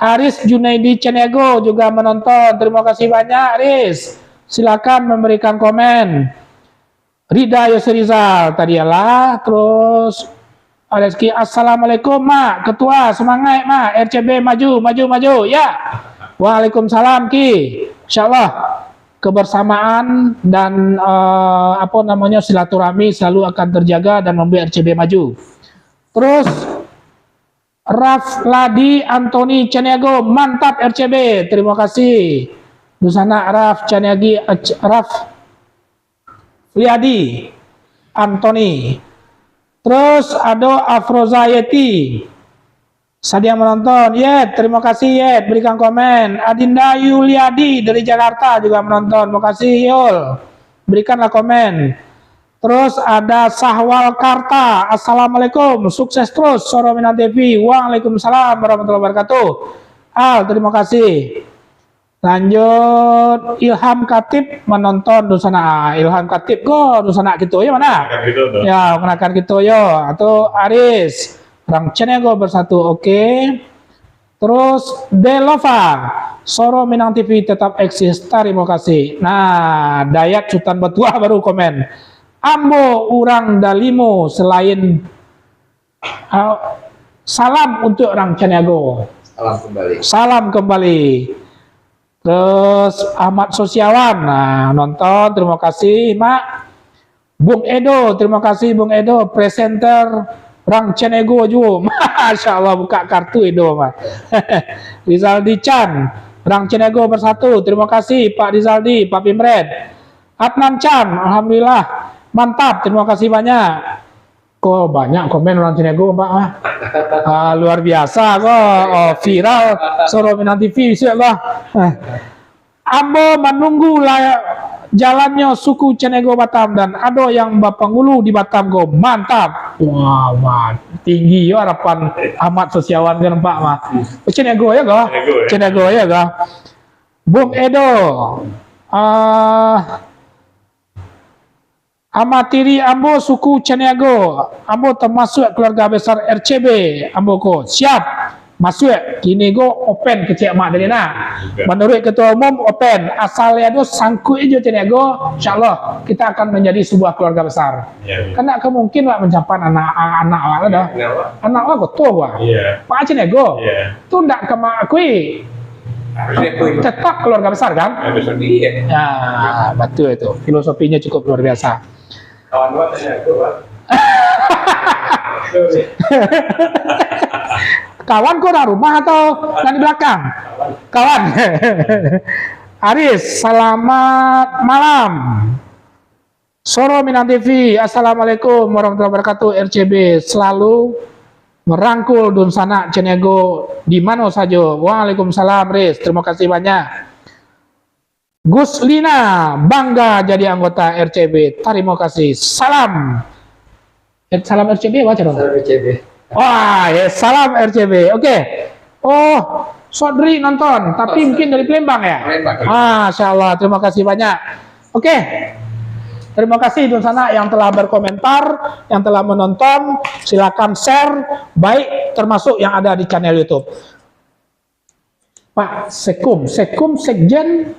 Aris Junaidi Caniago juga menonton. Terima kasih banyak, Aris. Silakan memberikan komen. Rida Yosrizal tadi lah. Terus, Rezki, "Assalamualaikum, Mak. Ketua, semangat, Mak. R C B maju, maju, maju. Ya." "Waalaikumsalam, Ki. Insyaallah, kebersamaan dan, eh, apa namanya, silaturahmi selalu akan terjaga dan membuat R C B maju." Terus, Rafladi Anthony Caniago, "Mantap R C B." Terima kasih. Dunsanak Raf Caniagi, Raf Liadi Anthony. Terus ado Afroza Yeti. Sadia menonton. Yet, terima kasih, Yet. Berikan komen. Adinda Yuliadi dari Jakarta juga menonton. Makasih, Yul. Berikanlah komen. Terus ada Sahwal Karta. "Assalamualaikum. Sukses terus, Soro Minang T V." "Waalaikumsalam warahmatullahi wabarakatuh." Al, terima kasih. Lanjut, Ilham Katib menonton dunsanak. Ah, Ilham Katib ko dunsanak kito yo, mana? Kenakan kito tu. Ya, kenakan kito yo. Atau Aris, Rang Caniago Bersatu. Oke. Terus, Delova, "Soro Minang T V tetap eksis. Tarimo kasih." Nah, Dayat Sutan Batuah baru komen. "Ambo urang Dalimo selain, ah, salam untuk Rang Caniago." Salam kembali. Salam kembali. Terus, Ahmad Sosiawan, nah, nonton, terima kasih, Mak. Bung Edo, terima kasih, Bung Edo, presenter Rang Caniago juo. Masya Allah, buka kartu Edo, Mak. Rizaldi Chan, Rang Caniago Bersatu, terima kasih, Pak Rizaldi, Pak Pimret. Adnan Chan, alhamdulillah, mantap, terima kasih banyak. Ko banyak komen urang Caniago, Pak, ah. Ah, luar biasa ko. Oh, viral Soro Minang T V bisuak ko. Ah. "Ambo manunggu lah jalannyo suku Caniago Batam, dan ado yang bapangulu di Batam ko." Mantap. Wah, wah, tinggi yo harapan Ahmad Sosiawan ko, nampak mah. Caniago yo ko? Caniago, yo. Caniago yo ko? Bung Edo. Ah, "Amatiri ambo suku Caniago, ambo tamasuak keluarga besar R C B, ambo ko." Siap, masuak. Kini ko open kecek Mak tadi nah. Open. Menurut ketua umum, open. Asal ado sangkuik jo Caniago, insyaallah kita akan menjadi sebuah keluarga besar. Ya, ya. Kan tak mungkin lah mencapai anak, anak awak lah dah. Kenapa? Anak awak koto wah. Iya. Pak Caniago. Iya. Tu ndak ka maakui. Tetap keluarga besar, kan? Ya, betul. Iya. Ya, betul itu. Filosofinya cukup luar biasa. Kawan gua tanya itu, Pak. Kawan kau dari rumah atau dari belakang? Kawan. Kawan. Aris, selamat malam. Soro Minang T V, assalamualaikum warahmatullahi wabarakatuh, R C B selalu merangkul dunsanak Caniago di mano sajo. Waalaikumsalam, Riz. Terima kasih banyak. Gus Lina, bangga jadi anggota R C B. Terima kasih. Salam. Eh, salam R C B, baca dong. Salam R C B. Wah, ya, salam R C B. Oke. Oh, Sodri nonton, tapi Oh, mungkin dari Palembang ya? Palembang. Ah, Masya Allah, terima kasih banyak. Oke. Terima kasih dunsanak yang telah berkomentar, yang telah menonton. Silakan share, baik termasuk yang ada di channel YouTube. Pak Sekum, Sekum Sekjen,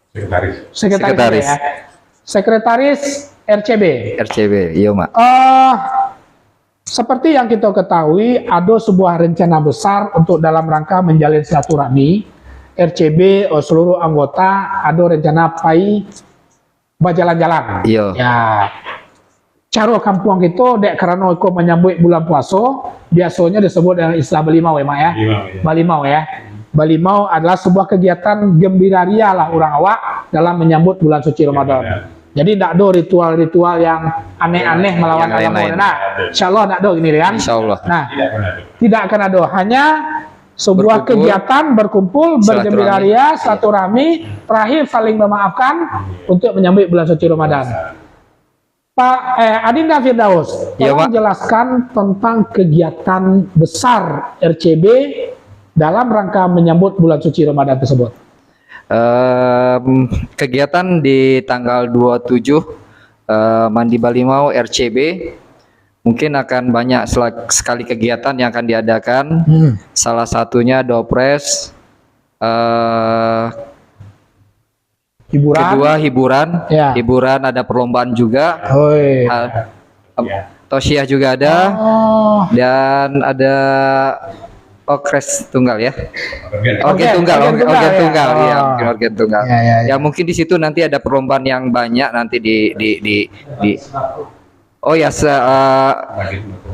Sekretaris. Sekretaris, Sekretaris. Ya. Sekretaris R C B. R C B, iyo, Mak. Eh, seperti yang kita ketahui, ada sebuah rencana besar untuk dalam rangka menjalin silaturahmi R C B, eh, seluruh anggota ada rencana pai bajalan-jalan. Iyo. Ya. Caro kampuang kito, dek karano iko manyambuik bulan puaso, biasonyo disebut dengan istilah balimau, ya, Mak, ya? Balimau, ya. Balimau, ya. Balimau adalah sebuah kegiatan gembira ria lah urang awak dalam menyambut bulan suci Ramadan. Iya. Jadi, ndak ado ritual-ritual yang aneh-aneh melawan agamo, lain-lain. Nah, insya Allah ndak ado gini, kan? Insya Allah. Nah, tidak akan ada. Tidak akan ada. Hanya sebuah kegiatan berkumpul, bergembira ria, silaturahmi, terakhir saling memaafkan untuk menyambut bulan suci Ramadan. Pak, eh, Adinda Firdaus, tolong jelaskan tentang kegiatan besar R C B dalam rangka menyambut bulan suci Ramadan tersebut. Em, kegiatan di tanggal dua puluh tujuh, eh, Mandi Balimau R C B, mungkin akan banyak sela-, sekali kegiatan yang akan diadakan. Hmm. Salah satunya dopres, eh, hiburan. Kedua, hiburan. Ya. Hiburan, ada perlombaan juga. Oi. Ha-, tausiah juga ada. Oh. Dan ada orkes tunggal, ya. Orgen tunggal, orgen tunggal, ya. Iya, mungkin orgen tunggal. Ya, ya, ya. Ya, mungkin di situ nanti ada perlombaan yang banyak nanti di, di, di, di Oh ya, se-, eh,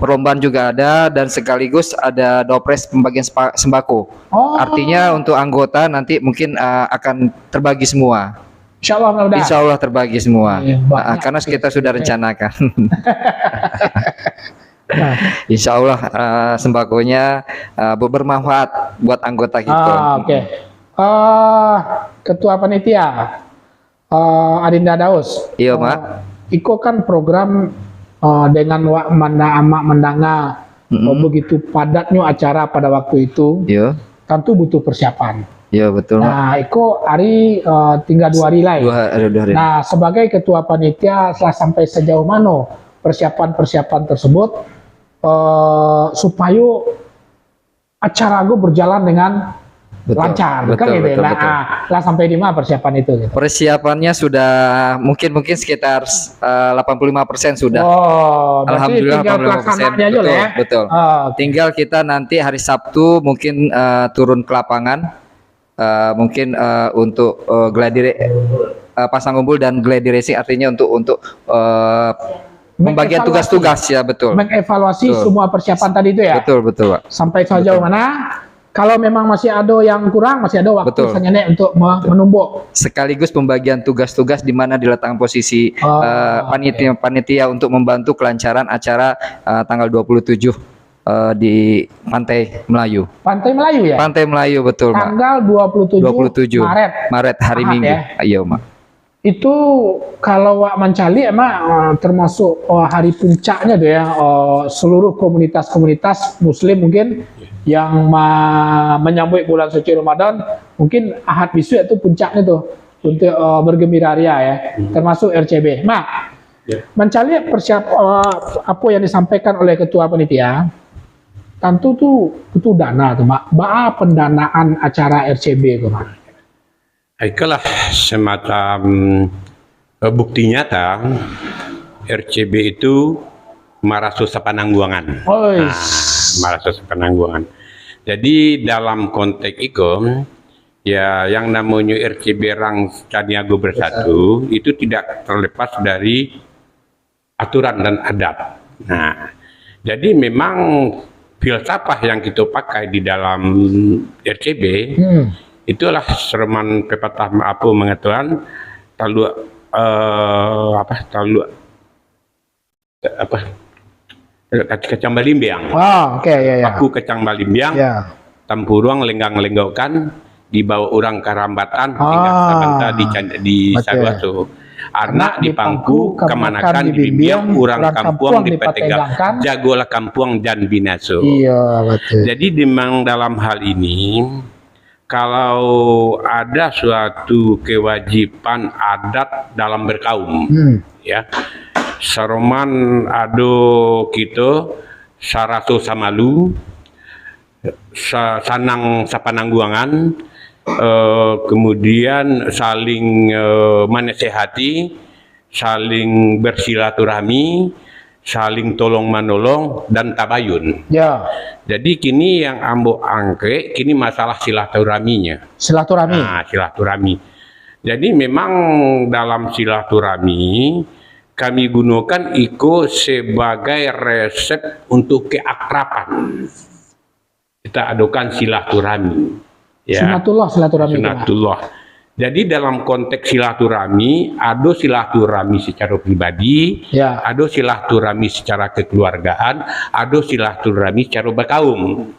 perlombaan juga ada dan sekaligus ada dopres pembagian sepa-, sembako. Oh. Artinya untuk anggota nanti mungkin, eh, akan terbagi semua. Insya Allah, mudah-mudahan. Insya Allah terbagi semua. Iya, banyak. Ah, karena kita sudah rencanakan. Nah. Insya Allah, eh, sembakonya, eh, ber-, bermanfaat buat anggota kita. Ah, oke. Eh, Ketua Panitia, eh, Adinda Daus. Iyo, eh, Mak. Iko kan program, eh, dengan wak manda-, amak mandanga, mm-mm, eh, begitu padatnyo acara pada waktu itu, iyo, tentu butuh persiapan. Iyo, betul, Mak. Nah, iko hari, eh, tinggal dua hari lai. Dua ha-, ada dua hari. Nah, sebagai ketua panitia, telah sampai sejauh mano persiapan-persiapan tersebut, eh, supayo acara ko berjalan dengan lancar, kan gitu ya? Betul, betul, betul. Nah, ah, lah sampai di mana persiapan itu gitu? Persiapannya sudah mungkin, mungkin sekitar, eh, delapan puluh lima persen sudah. Oh, berarti tinggal pelaksanaannya aja lah ya? Alhamdulillah, delapan puluh lima persen, betul. Tinggal kita nanti hari Sabtu mungkin, eh, turun ke lapangan. Eh, mungkin, eh, untuk, eh, gladi ra-, eh, pasang umbul dan gladi racing, artinya untuk, untuk, eh, pembagian tugas-tugas, ya, betul. Mengevaluasi semua persiapan tadi itu, ya? Betul, betul, Pak. Sampai sejauh mana? Kalau memang masih ada yang kurang, masih ada waktu sangenek untuk me-, menumbuk. Sekaligus pembagian tugas-tugas di mana diletakkan posisi, eh, panitia, panitia untuk membantu kelancaran acara, eh, tanggal dua puluh tujuh, eh, di Pantai Melayu. Pantai Melayu, ya? Pantai Melayu, betul, Mak. Tanggal dua puluh tujuh Maret. Dua puluh tujuh Maret, hari Minggu. Ahad, ya? Iya, Mak. Itu kalau wak mancaliak, Mak, eh, termasuk, eh, hari puncaknya tu ya, eh, seluruh komunitas-komunitas Muslim mungkin yang ma-, menyambut bulan suci Ramadan, mungkin Ahad bisuak tu puncaknya tu untuk, eh, bergembira ria ya, termasuk R C B. Mak, mancaliak persiap-, eh, apa yang disampaikan oleh ketua panitia, tentu tu butuh dana tu, Mak. Baa pendanaan acara R C B tu, Mak? Itulah semacam, eh, bukti nyata R C B itu maraso sapanangguangan. Ois. Nah, maraso sapanangguangan. Jadi, dalam konteks iko, ya, yang namonyo R C B Rang Caniago Bersatu itu tidak terlepas dari aturan dan adat. Nah, jadi memang filsafat yang kita pakai di dalam R C B, itulah seroman pepatah apa mengatakan, taluak, eh, apa, taluak, apa, taluak kaci-, kacang balimbiang. Ah, oke, ya, ya. Paku kacang balimbiang, ya. Tampuruang lenggang-lenggokkan, dibawa urang ka rambatan, tinggal sabanta di can-, di saruah tu. Anak di pangku, kamanakan di bimbiang, urang kampuang dipategangkan, jagolah kampuang jan binaso. Iya, betul. Jadi, memang dalam hal ini, kalau ada suatu kewajiban adat dalam berkaum, ya, saroman ado kito saraso samalu, sa-, sanang sapanangguangan, eh, kemudian saling, eh, manasehati, saling bersilaturahmi, saling tolong-manolong, dan tabayun. Ya. Jadi, kini yang ambo angkek, kini masalah silaturahminya. Silaturahmi. Nah, silaturahmi. Jadi, memang dalam silaturahmi, kami gunakan iko sebagai resep untuk keakraban. Kita adokan silaturahmi. Ya. Sunatullah silaturahmi tu, Pak. Sunatullah. Jadi, dalam konteks silaturahmi, ado silaturahmi secara pribadi, Ya. ado silaturahmi secara kekeluargaan, ado silaturahmi secara bakaum.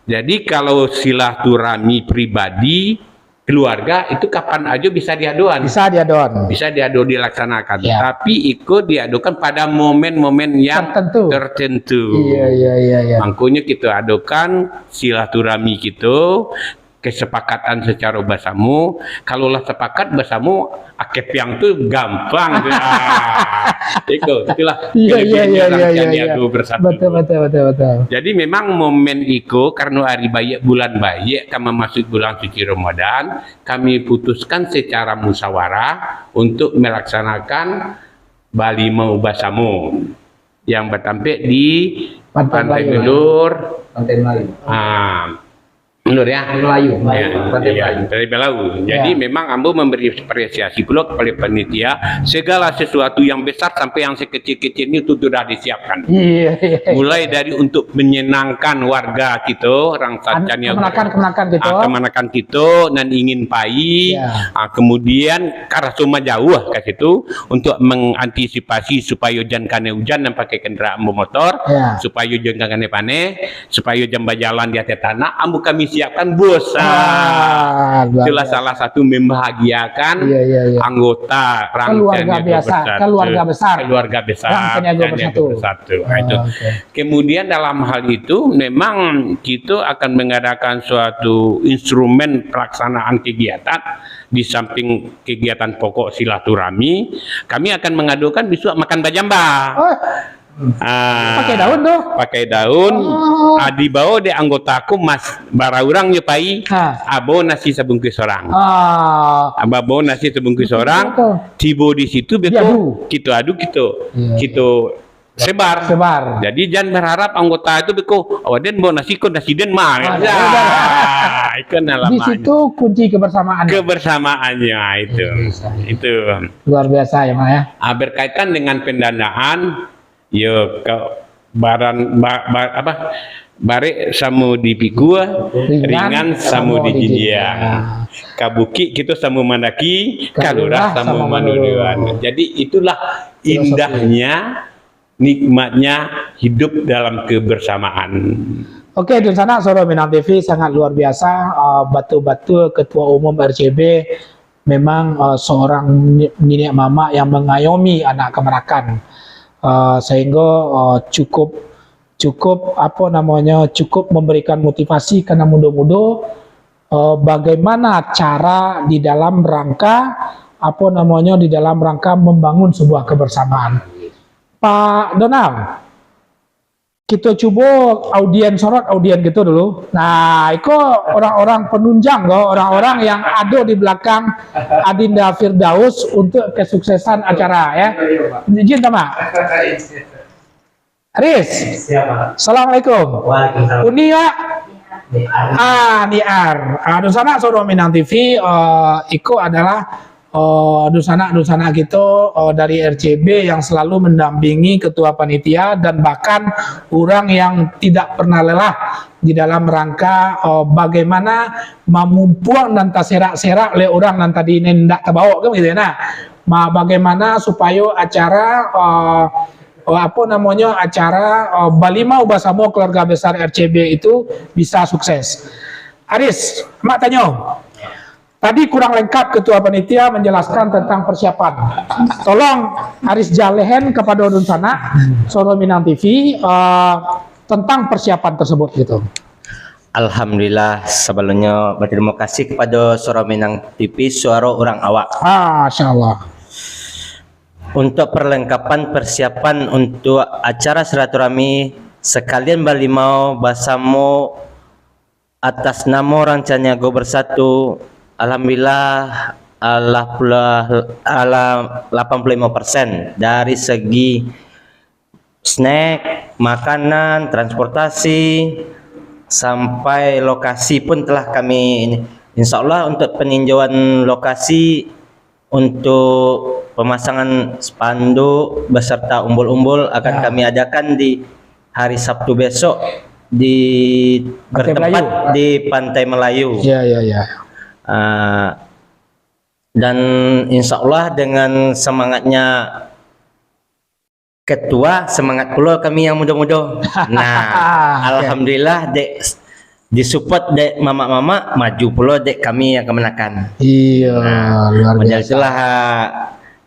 Jadi, kalau silaturahmi pribadi, keluarga, itu kapan aja bisa diadoan. Bisa diadoan. Bisa diado, dilaksanakan. Ya. Tapi iko diadokan pada momen-momen yang Tertentu. tertentu. Iya, iya, iya, iya. Mangkonyo kita adokan silaturahmi kita, kesepakatan secara bersama. Kalau lah sepakat bersama, akepiang tu gampang tu. Ah, iko, itulah Iya, iya, kelebihannya iya, orang iya, iya, Caniago iya. Bersatu. Betul, betul, betul, betul. Jadi, memang momen iko, karena hari baiak, bulan baiak, ka mamasuak bulan suci Ramadan, kami putuskan secara musyawarah untuk melaksanakan balimau basamo yang batampek di Pantai Pantai Melayu. Bedur. Pantai Melayu. Ah, Bedur, ya? Melayu, Melayu. Ya, Pantai iya, Melayu. Pantai Melayu. Jadi, Ya. memang ambo memberi apresiasi pulo kepada panitia, segala sesuatu yang besar sampai yang sekecil-kecil ni tu sudah disiapkan. Iya, iya, iya. Mulai dari untuk menyenangkan warga kita, orang An-, Caniago. Kamanakan-kamanakan kita. Ah, kamanakan kita nan ingin pai. Ya. Ah, kemudian ka raso majauah ka situ untuk mengantisipasi supayo jan kanai ujan nan pakai kendaraan bermotor, Ya. supayo jan kanai paneh, supayo jan bajalan di ateh tanah, ambo kami siapkan bus. Ah, luar Itulah biasa. salah satu membahagiakan Iya, iya, iya. anggota Rang Keluarga Caniago biasa, Bersatu. keluarga besar. Keluarga besar Rang Caniago Caniago Bersatu. Bersatu. Ah, itu. Ah, oke. Kemudian, dalam hal itu, memang kita akan mengadakan suatu instrumen pelaksanaan kegiatan di samping kegiatan pokok silaturahmi. Kami akan mengadakan besok makan bajamba. Oh. Ah, Pakai daun tu? Pakai daun. Oh. Ah, dibawa dek anggota aku, mas, bara urang nyo pai, Ha. ah, bawa nasi sabungkuih sorang. Ah. Ah, ba-, bawa nasi sabungkuih Betul, sorang, betul. tibo di situ, beko, Diadu. kito adu, kito, Iya, kito sebar. Sebar. Jadi, jan berharap anggota itu beko, "Oh, den bawa nasi ko, nasi den mah." Ah, Ya, iya, iya. iko nah Di lamanya. situ kunci kebersamaan. Kebersamaannya itu. Iya, iya. Itu. Luar biasa ya, Mak, ya. Ah, berkaitan dengan pendanaan, Yo, ka-, baran, ba-, ba-, apa, barek samo di pikua, Ringan ringan samo samo di di jinjiang. jinjiang. Ka bukik kito samo mandaki, Ka ka lurah lurah samo samo manuruan. manuruan. Jadi, itulah Filosofi. indahnya, nikmatnya hidup dalam kebersamaan. Oke, dunsanak Suara Minang T V, sangat luar biasa, uh, batua-batua Ketua Umum R C B memang, uh, seorang ni-, niniak mamak yang mengayomi anak kamanakan. Uh, sehingga, uh, cukup, cukup, apa namanya, cukup memberikan motivasi ka nan mudo-mudo, uh, bagaimana cara di dalam rangka, apa namanya, di dalam rangka membangun sebuah kebersamaan. Pak Donald, Kito cubo audien, sorot audien kito dulu. Nah, iko orang-orang penunjang ko, orang-orang yang ado di belakang Adinda Firdaus untuk kesuksesan acara, ya. Izin, Tamak. Aris. Siap, Pak. Assalamualaikum. Waalaikumsalam. Uni, Pak? Niar. Ah, Niar. Ah, dunsanak Suara Minang T V, eh, iko adalah eh, dunsanak-dunsanak kito, eh, dari R C B yang selalu mendampingi ketua panitia dan bahkan urang yang tidak pernah lelah di dalam rangka, eh, bagaimana mamumpuang nan taserak-serak leh urang nan tadi ni ndak tabao kan gitu ya, nah. Ma-, bagaimana supayo acara, eh, eh, apa namonyo, acara, eh, balimau basamo keluarga besar R C B itu bisa sukses. Aris, Mak tanyo. Tadi kurang lengkap ketua panitia menjelaskan tentang persiapan. Tolong Aris jalehen kepada dunsanak Suara Minang T V, eh, tentang persiapan tersebut gitu. Alhamdulillah, sebelumnya berterima kasih kepada Suara Minang T V, suara orang awak. Ah, Masya Allah. Untuk perlengkapan persiapan untuk acara silaturahmi sekalian balimau basamo atas namo Rancaniago Bersatu, alhamdulillah, alah pula, alah lapan puluh limo persen dari segi snack, makanan, transportasi, sampai lokasi pun telah kami ini. Insya Allah untuk peninjauan lokasi untuk pemasangan spanduk beserta umbul-umbul akan Ya. kami adakan di hari Sabtu besok di Pantai bertempat Melayu. di Pantai Melayu. Ya, ya, ya. Ah, dan insya Allah dengan semangatnya ketua, semangat pulo kami yang mudo-mudo. Nah, Oke. alhamdulillah dek disupport dek mamak-mamak, maju pulo dek kami yang kemenakan. Iya, Nah, luar model biasa. itulah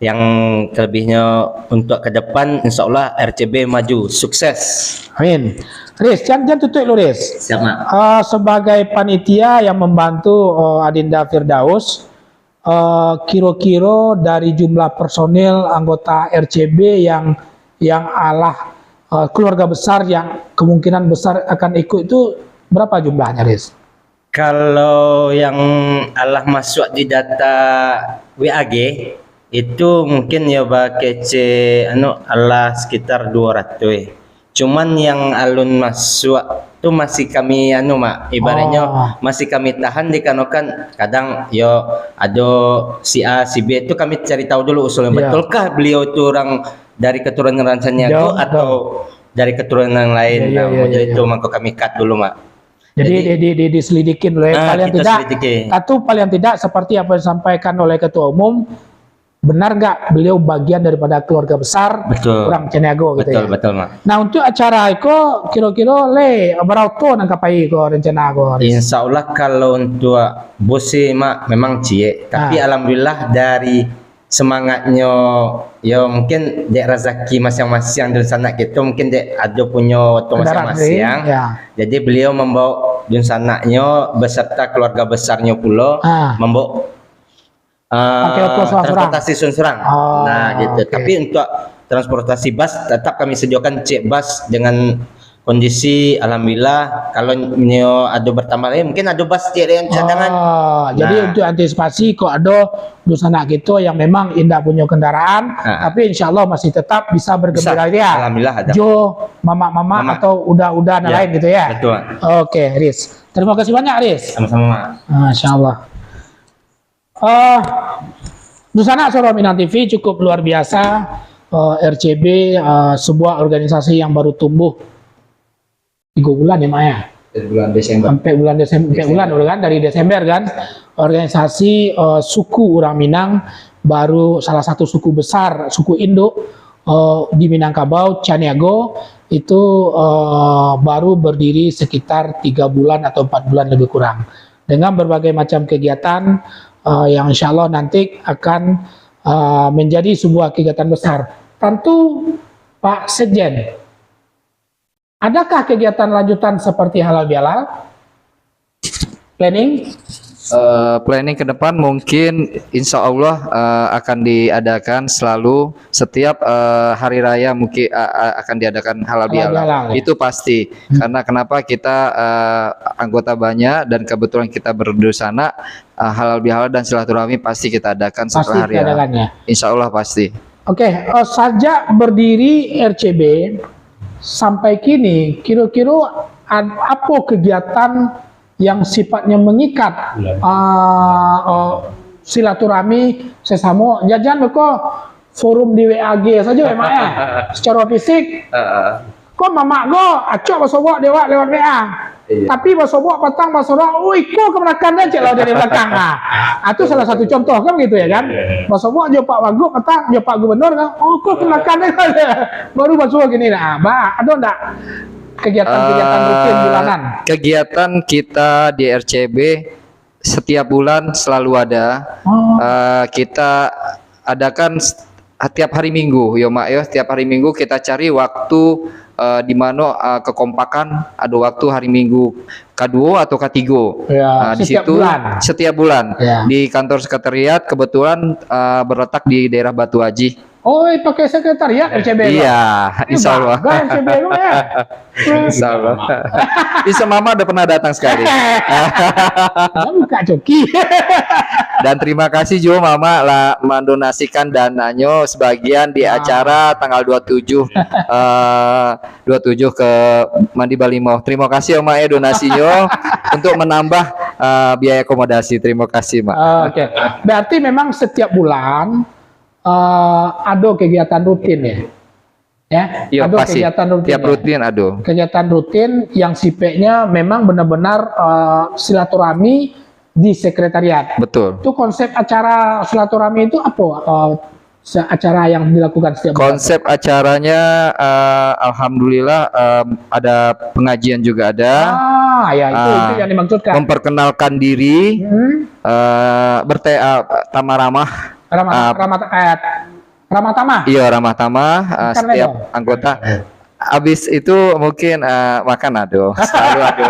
yang kelebihnyo untuk ke depan, insya Allah R C B maju, sukses. Amin. Riz, jan, jan tutup dulu, Riz. Siap, Mak. Ah, sebagai panitia yang membantu, ah, Adinda Firdaus, eh, kiro-kiro dari jumlah personil anggota R C B yang, yang alah, eh, keluarga besar yang kemungkinan besar akan ikut itu berapa jumlahnya, Riz? Kalau yang alah masuk di data W A G, itu mungkin yo bakecek, anu, alah sekitar dua ratus. Cuman yang alun masuk tu masih kami, anu, Mak, ibaratnyo Oh. masih kami tahan dikarenakan kadang yo ado si A, si B tu kami cari tahu dulu usulnya. Ya. Betulkah beliau tu orang dari keturunan Rancaniago Ya, atau betul. dari keturunan yang lain? Ya, ya, Nah, ya, model ya, itu ya. mangko kami cut dulu, Mak. Jadi, Jadi, di, di, di, diselidikin dulu, ya. ah, Paling kita tidak, selidiki. atau paling tidak seperti apa yang disampaikan oleh Ketua Umum, benar nggak beliau bagian daripada keluarga besar Betul. orang Caniago gitu Betul, ya? betul, Mak. Nah, untuk acara iko kiro-kiro le barapo nan ka pai ko rencana ko, Riz? Insya Allah kalau untuk bus sih, Mak, memang ciek. Tapi Ah. alhamdulillah dari semangatnyo, yo mungkin dek razaki masing-masing dunsanak kito, mungkin dek ado punyo oto Kendaraan masing-masing. sendiri, ya. Jadi beliau membawa dunsanaknyo beserta keluarga besarnyo pulo, Ah. membawa, ah, Pakai oto surang-surang? transportasi surang-surang. Oh, Nah, gitu. oke. Tapi untuk transportasi bus tetap kami sediakan cek bus dengan kondisi, alhamdulillah, kalau nyo ado bertambah lagi, mungkin ado bus cek yang cadangan. Oh, jadi Nah. untuk antisipasi kok ado dunsanak kito yang memang indak punyo kendaraan, Ha. tapi insya Allah masih tetap bisa bergembira Bisa. ria. Alhamdulillah ada. Jo mamak-mamak Mamak. atau uda-uda nan Ya, lain gitu ya. betul. Oke, Riz. Terima kasih banyak, Riz. Sama-sama, Mak. Masya Allah. Eh, dunsanak Suara Minang T V cukup luar biasa. Eh, R C B, eh, sebuah organisasi yang baru tumbuh tiga bulan ya, Mak, ya? Dari bulan Desember. Sampai bulan Desem-, sampai Desember. bulan dulu kan, dari Desember kan. Organisasi, eh, suku urang Minang, baru salah satu suku besar, suku induk, eh, di Minangkabau, Caniago, itu, eh, baru berdiri sekitar tiga bulan atau empat bulan lebih kurang. Dengan berbagai macam kegiatan, eh, yang insya Allah nanti akan, eh, menjadi sebuah kegiatan besar. Tentu, Pak Sekjen, adakah kegiatan lanjutan seperti halal bihalal? Planning? Eh, planning ke depan mungkin insya Allah, eh, akan diadakan selalu setiap, eh, hari raya mungkin, eh, eh, akan diadakan halal Halal bihalal. bihalal, ya. Itu pasti. Hmm. Karena kenapa kita, eh, anggota banyak dan kebetulan kita berdunsanak, eh, halal bihalal dan silaturahmi pasti kita adakan Pasti setelah hari raya. diadakan, ya. Insya Allah pasti. Oke, eh, sajak berdiri R C B sampai kini, kiro-kiro ad-, apo kegiatan yang sifatnya mengikat, Iya. ah, eh, silaturahmi sesamo? Jajan beko forum di W A G saja ya, Mak, ya? Secara fisik, Heeh. Ko mamak ko, acok basobok dek awak lewat W A. Iya. Tapi basobok patang, basobok, "Oh, iko kamanakan deh," cek lah dari belakang. Ah, ah, tu salah satu contoh kan begitu ya kan? Iya, iya. Basobok jo Pak Wagub patang, jo Pak Gubernur kan, "Oh, iko kamanakan deh." Baru basuo gini nah. Ah, ba, ado ndak kegiatan-kegiatan rutin Eh, bulanan? kegiatan kita di R C B setiap bulan selalu ada. Oh. Eh, kita adakan s-, setiap hari Minggu, yo, Mak, yo. Setiap hari Minggu kita cari waktu, eh, di mano, eh, kekompakan, ada waktu hari Minggu kaduo atau katigo. Ya, Nah, di setiap situ bulan. setiap bulan Ya. di kantor sekretariat, kebetulan, eh, berletak di daerah Batu Aji. Oh, pakai sekretariat R C B tu? Iya, eh, insya Allah. Bangga R C B tu, ya. Insya Allah. Bisa mama udah pernah datang sekali. Dia buka coki. Dan terima kasih juga mama lah mendonasikan dananyo sebagian di, ah, acara tanggal dua tujuh, eh, dua tujuh ke Mandi Balimo. Terima kasih, Mak, ya, donasinyo untuk menambah, eh, biaya akomodasi. Terima kasih, Mak. Oke. Berarti memang setiap bulan, eh, ada kegiatan rutin, ya? Ya, iyo, ado pasti. Kegiatan rutin, tiap ya? Rutin ado. Kegiatan rutin yang sifatnya memang benar-benar, eh, silaturahmi di sekretariat. Betul. Itu konsep acara silaturahmi itu apa? Eh, se-, acara yang dilakukan setiap bulan? Konsep acaranya, eh, alhamdulillah, em, ada pengajian juga ada. Ah, ya, itu, ah, itu yang dimaksudkan. Memperkenalkan diri, hmm, eh, berte-, eh, tamah ramah. Ramah, ah, ramah, eh, ramah tamah. Iyo, ramah tamah, eh, setiap anggota. Habis itu mungkin, eh, makan ado, selalu ado.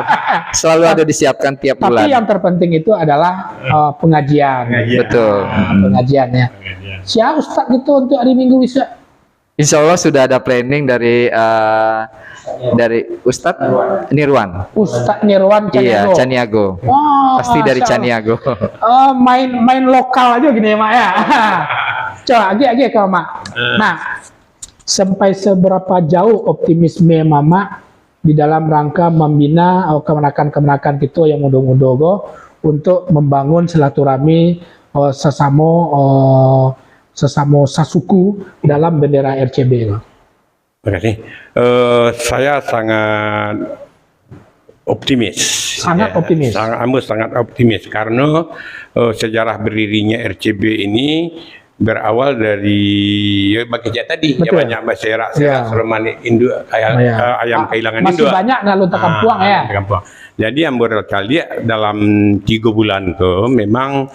Selalu ado disiapkan tiap bulan. Tapi yang terpenting itu adalah, eh, pengajian. Pengajian. Betul. Ah, pengajiannya. Pengajian. Siapa ustaz gitu untuk hari Minggu besok? Insya Allah sudah ada planning dari, eh, dari Ustadz Nirwan. Ustadz Nirwan Caniago. Iya, Caniago. Wah, pasti dari Masya Allah. Caniago. Eh, main, main lokal aja gini ya, Mak, ya. Coba, agak-agak ke Mak. Eh. Nah, sampai seberapa jauh optimisme Mamak di dalam rangka mambina, eh, kamanakan-kamanakan kito yang mudo-mudo ko untuk mambangun silaturahmi, eh, sasamo, eh, sasamo sasuku dalam bendera R C B ko? Terima kasih. Eh, saya sangat optimis. Sangat optimis. Ya, sangat, ambo sangat optimis karena, eh, sejarah berdirinya R C B ini berawal dari, ya, bakeh cak tadi, ya, betul, banyak baserak-serak, ya, serumanik induk, ayam, ya, eh, ayam, ah, kehilangan masih induk. Banyak nak lontar kampuang, ah, ya. Lontar kampuang. Jadi, ambo rasa lihat dalam tiga bulan tu, memang,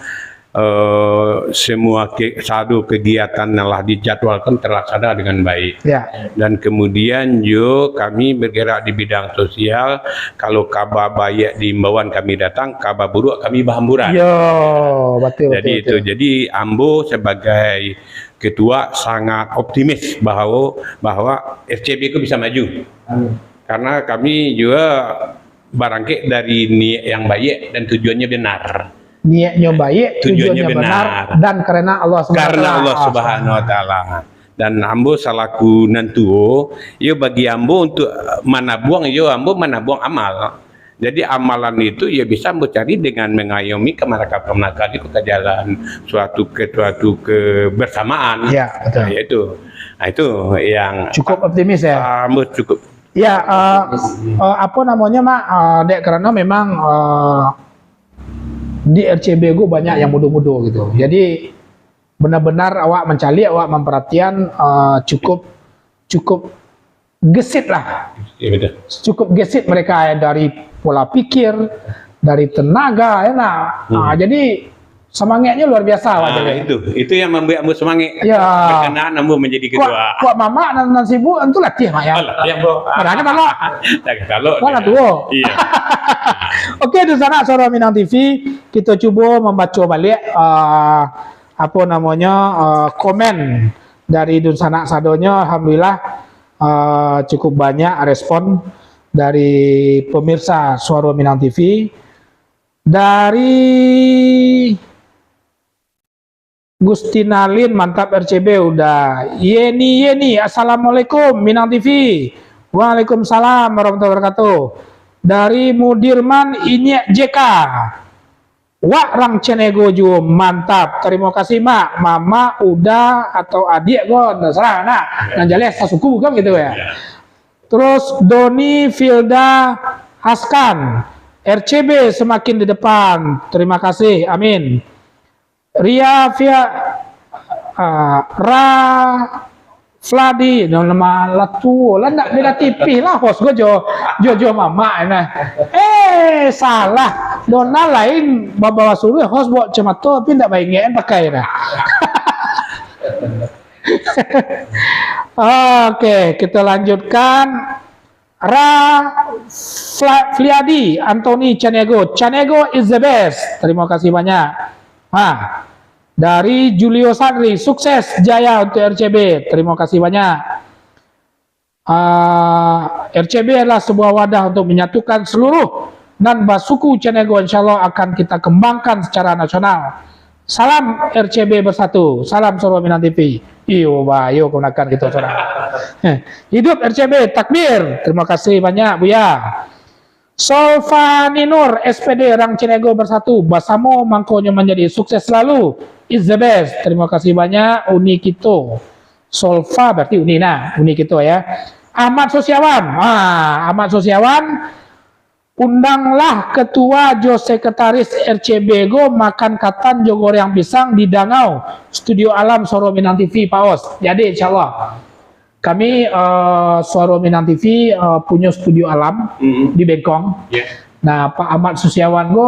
eh, semua ke-, sado kegiatan yang lah dijadwalkan terlaksana dengan baik. Ya. Dan kemudian jo kami bergerak di bidang sosial, kalau kaba baiak di imbauan kami datang, kaba buruak kami bahamburan. Yo, betul, jadi betul, itu, betul. Jadi ambo sebagai ketua sangat optimis bahwa, bahwa R C B itu bisa maju. Amin. Karena kami juga barangkek dari niat yang baik dan tujuannya benar. Niatnya baik, tujuannya, tujuannya benar, benar, dan karena Allah Subhanahu wa Taala. Karena Allah Subhanahu wa Taala. Dan ambo salaku nan tuo, yo bagi ambo untuk manabuang, yo ambo manabuang amal. Jadi amalan itu yo bisa ambo cari dengan mengayomi kamanakan-kamanakan di kota jalan, suatu ke-, suatu kebersamaan. Ya, betul. Nah, itu. Nah, itu yang cukup optimis ya? Ah, ambo cukup. Ya, eh, eh, apa namanya, Mak? Eh, dek karena memang, eh, di R C B ko banyak yang mudo-mudo gitu. Jadi benar-benar awak mancaliak, awak mamparatian, eh, cukup, cukup gesit lah. Iya, betul. Cukup gesit mereka, ya, dari pola pikir, dari tenaga, ya nah. Hmm. Ah, jadi semangatnya luar biasa, Pak. Ah, jadi itu, itu yang membuat ambo semangat. Ya. Berkenaan ambo menjadi ketua. Kuat, kuat mamak nan, nan sibuk, tentu latihan, Mak, ya. Oh, latihan, bro. Padahal kan talok. Talok. Wah, dia. Lah tuo. Iya. Oke, dunsanak Suara Minang T V, kita cubo mambaco baliak, ah, apa namanya, eh, komen dari dunsanak sadonyo. Alhamdulillah, eh, cukup banyak respon dari pemirsa Suara Minang T V. Dari Gustinalin, mantap R C B udah. Yeni, Yeni, assalamualaikum, Minang T V. Waalaikumsalam warahmatullahi wabarakatuh. Dari Mudirman, Inyiak J K. Wak rang Cenego juo, mantap. Tarimo kasih, Mak. Mamak, Uda, atau adiak ko, terserah, nak. Nan jaleh sasuku kan gitu ya. Ya. Terus Doni Filda Haskan, R C B semakin di depan. Terima kasih. Amin. Ria Fia-, ah, Ra Fladi, no, nama lah tuo lah, ndak beda tipih lah host ko jo, jo, jo mamak nah. Eh, salah. Donald lain babawa suruh host buat kacamato, tapi ndak baingek pakai nah. Oke, kita lanjutkan. Ra Fla-, Fliadi, Anthony Caniago. Caniago is the best. Terima kasih banyak. Ha. Dari Julio Sadri, sukses jaya untuk R C B. Terima kasih banyak. Ah, R C B adalah sebuah wadah untuk menyatukan seluruh nan basuku Caniago, insya Allah akan kita kembangkan secara nasional. Salam R C B bersatu, salam Suaro Minang T V. Iyo, bah, iyo kemenakan kita, saudara. Hidup R C B, takbir. Terima kasih banyak, Buya. Solfaninur, S P D, Rang Caniago Bersatu, basamo mangkonyo manjadi, sukses selalu, is the best. Terima kasih banyak, Uni Kito. Solfa berarti Uni nah, Uni Kito ya. Ahmad Sosiawan, ah, Ahmad Sosiawan, undanglah ketua jo sekretaris R C B go makan katan jo goreng pisang di Dangau, Studio Alam Suaro Minang T V, Paus. Jadi, insya Allah. Kami, eh, Suaro Minang T V, eh, punyo studio alam Mm-mm. di Bengkong. Ya. Nah, Pak Ahmad Susiawan ko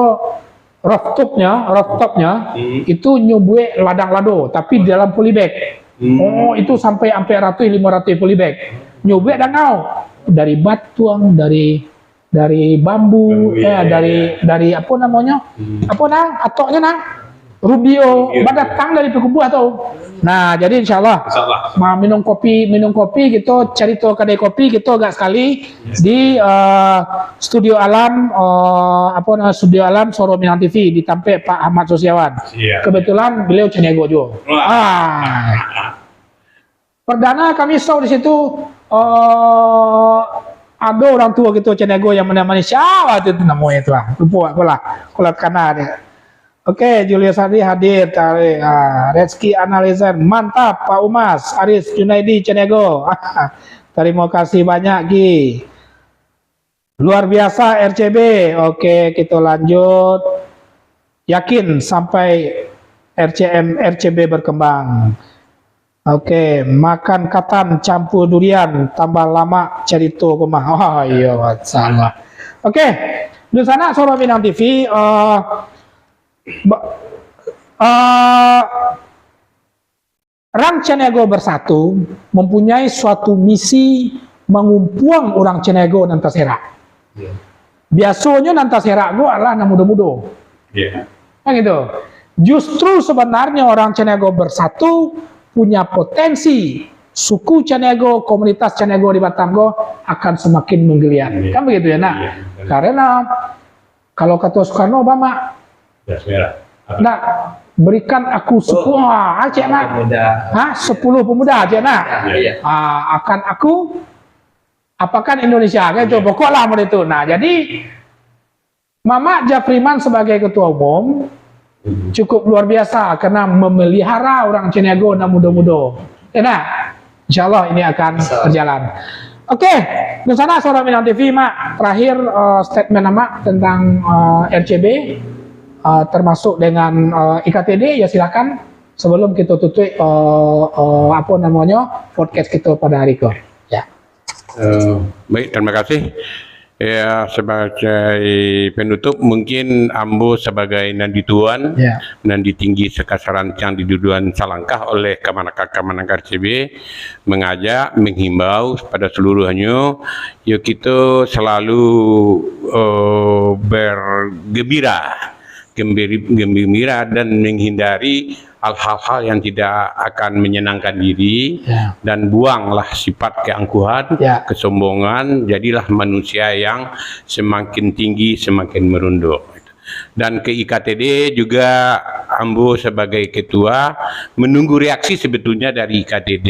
rooftopnya, rooftopnya Mm-mm. itu nyo buek ladang lado, tapi dalam polybag. Mm. Oh, itu sampai ampek ratuih, limo ratuih polybag. Nyo buek dangau dari batuang, dari dari bambu, Bambu, eh, ya, ya, dari, ya. dari apa namanya? Hmm. Apa nah? Atoknya nah? Rubio, Rubio. Badatang dari Payakumbuah tu. Nah, jadi insya Allah. Insya Allah. Ma, minum kopi, minum kopi, kita cerita kedai kopi, kita agak sekali Yes. di, eh, studio alam, eh, apa nama, studio alam Suaro Minang T V di tampek Pak Ahmad Sosiawan. Iya. Kebetulan beliau Caniago juga. Wah. Ah. Perdana kami show di situ, eh, ado urang tuo kito Caniago yang manis-manis. Sia waktu itu namonyo tu lah? Lupo apolah. Kulat kana dia. Oke, Julius Hadi hadir. Tarik. Ah, Rezki Analizan. Mantap, Pak Umas. Aris Junaidi Caniago. Terima kasih banyak, Ki. Luar biasa R C B. Oke, kita lanjut. Yakin sampai R C M, R C B berkembang. Oke, makan katan campur durian, tambah lamak carito ko mah. Oh, iyo, masalah. Oke, dunsanak Suaro Minang T V, eh, ba-, eh, Rang Caniago Bersatu mempunyai suatu misi mangumpuang urang Caniago nan taserak. Ya. Biasonyo nan taserak ko adalah nan mudo-mudo. Ya. Kan gitu. Justru sebenarnyo urang Caniago Bersatu punya potensi suku Caniago, komunitas Caniago di Batam ko akan semakin menggeliat. Ya. Kan begitu ya, nak? Ya, betul. Karena kalau kato Soekarno, Bamak, Gas merah. Apa? Nak, berikan aku sepuluh, Oh. ah, cek nak. Pemuda. Ha, sepuluh pemuda, cek nak. Ya, ya. Ah, akan aku apakan Indonesia, kan itu. Ya. Pokoklah model itu. Nah, jadi, Mamak Jafriman sebagai ketua umum Hmm. cukup luar biasa karena memelihara urang Caniago nan mudo-mudo. Ya nak? Insya Allah ini akan Insya Allah. berjalan. Oke, dunsanak Suaro Minang T V, Mak. Terakhir, eh, statement Amak tentang, eh, R C B, eh, termasuk dengan, eh, I K T D, ya silakan. Sebelum kita tutup, eh, eh, apa namanya, podcast kita pada hari ko. Ya. Eh, baik, terima kasih. Ya, sebagai penutup, mungkin ambo sebagai nan dituan, Ya. nan ditinggi sakasa rancang, diduduan salangkah oleh kamanakan-kamanakan R C B, mengajak, menghimbau kepada seluruhnyo, yo, kito selalu, eh, bergembira, gembiri-, gembira dan menghindari hal-hal yang tidak akan menyenangkan diri, Ya. dan buanglah sifat keangkuhan, Ya. kesombongan, jadilah manusia yang semakin tinggi, semakin merunduk. Dan ke I K T D juga, ambo sebagai ketua menunggu reaksi sebetulnya dari I K T D,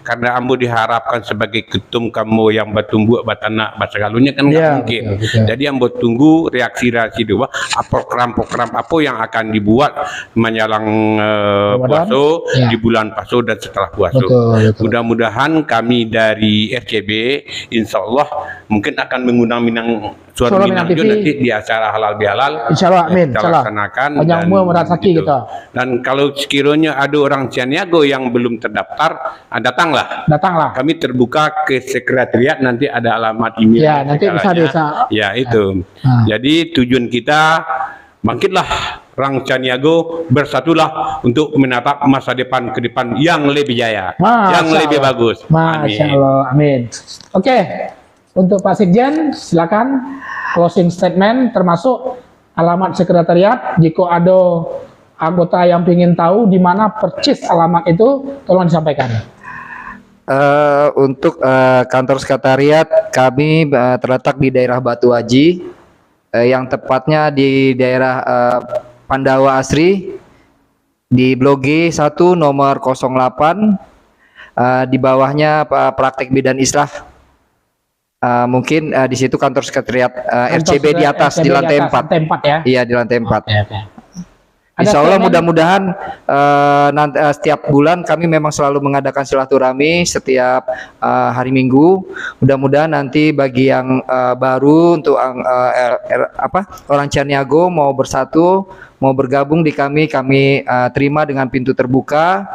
karena ambo diharapkan sebagai ketum kamo yang batumbuak, batanak, basagalonya kan nggak Ya, mungkin. betul, betul. Jadi ambo tunggu reaksi-reaksi dulu, ah, program-program apa yang akan dibuat menjelang, eh, Ramadan? puaso, Ya. di bulan puaso dan setelah puaso. Betul, betul. Mudah-mudahan kami dari R C B, insya Allah mungkin akan mengundang Minang Suaro Suaro Minang Minang T V. juga nanti di acara Halal Bihalal Insya Allah, yang amin, kita insya Allah. laksanakan Panjang dan umur, murah rezeki gitu. kita. Dan kalau sekiranya ada orang Caniago yang belum terdaftar, ah, datanglah. Datanglah. Kami terbuka ke sekretariat, nanti ada alamat email Ya, dan nanti bisa segalanya. bisa. Ya, itu. Ah. Jadi tujuan kita, bangkitlah Rang Caniago, bersatulah untuk menatap masa depan ke depan yang lebih jaya, Masya yang lebih Allah. bagus. Masya Amin. Allah, amin. Oke, untuk Pak Sekjen, silakan closing statement, termasuk alamat sekretariat, jika ada anggota yang ingin tahu di mana persis alamat itu, tolong disampaikan. Uh, untuk uh, kantor sekretariat kami uh, terletak di daerah Batu Aji, uh, yang tepatnya di daerah uh, Pandawa Asri, di Blok G satu nomor kosong delapan, uh, di bawahnya uh, Praktek Bidan Islah. Uh, mungkin uh, di situ kantor sekretariat uh, R C B di atas, R C B di lantai empat. Lantai empat ya. Iya, di lantai empat. Oke, oke. Insya Allah, mudah-mudahan uh, nanti uh, setiap bulan kami memang selalu mengadakan silaturahmi setiap uh, hari Minggu. Mudah-mudahan nanti bagi yang uh, baru untuk uh, uh, apa orang Caniago mau bersatu, mau bergabung di kami, kami uh, terima dengan pintu terbuka.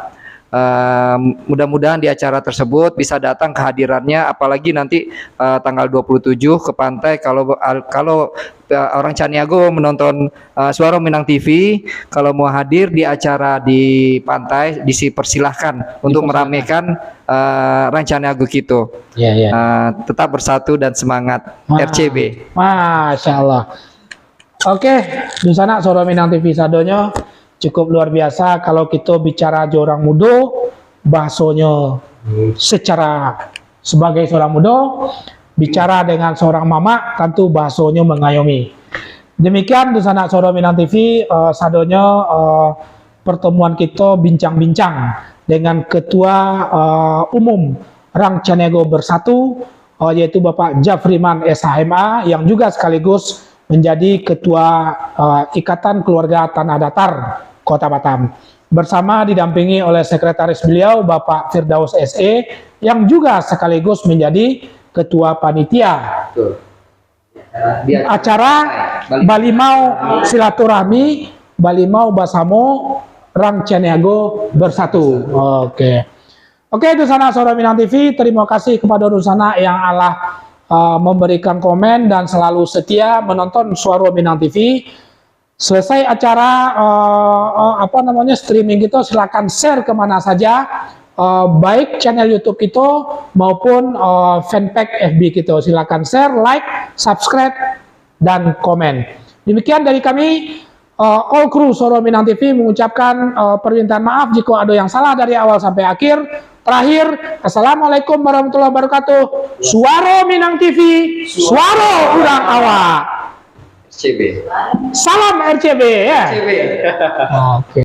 Uh, mudah-mudahan di acara tersebut bisa datang kehadirannya, apalagi nanti uh, tanggal dua puluh tujuh ke pantai. Kalau kalau uh, orang Caniago menonton uh, Suaro Minang T V, kalau mau hadir di acara di pantai, dipersilahkan untuk meramaikan uh, orang Caniago kito. Ya, ya. Uh, tetap bersatu dan semangat. Wah, R C B. Masya Allah. Oke, dunsanak Suaro Minang T V sadonyo, cukup luar biasa kalau kito bicara jo urang mudo, bahasonyo secara sebagai seorang mudo, bicara dengan seorang mamak, tantu bahasonyo mengayomi. Demikian dunsanak Suaro Minang T V, eh, sadonyo eh, pertemuan kito bincang-bincang dengan Ketua eh, Umum Rang Caniago Bersatu, eh, yaitu Bapak Jafriman S H M A, yang juga sekaligus menjadi Ketua eh, Ikatan Keluarga Tanah Datar Kota Batam. Bersama didampingi oleh sekretaris beliau, Bapak Firdaus S E, yang juga sekaligus menjadi Ketua Panitia Betul. acara Balimau Silaturahmi, Balimau Basamo Rang Caniago Bersatu. Oke. Oke, dunsanak Suaro Minang T V, terima kasih kepada dunsanak yang alah uh, memberikan komen dan selalu setia menonton Suaro Minang T V. Selesai acara uh, uh, apa namanya streaming kita, silakan share kemana saja, uh, baik channel YouTube kita maupun uh, fanpage F B kita. Silakan share, like, subscribe, dan komen. Demikian dari kami, uh, all crew Suaro Minang T V mengucapkan uh, permintaan maaf jika ada yang salah dari awal sampai akhir. Terakhir, Assalamualaikum warahmatullahi wabarakatuh. Suaro Minang T V, suaro urang awak. R C B. Salam R C B ya. R C B. Oke.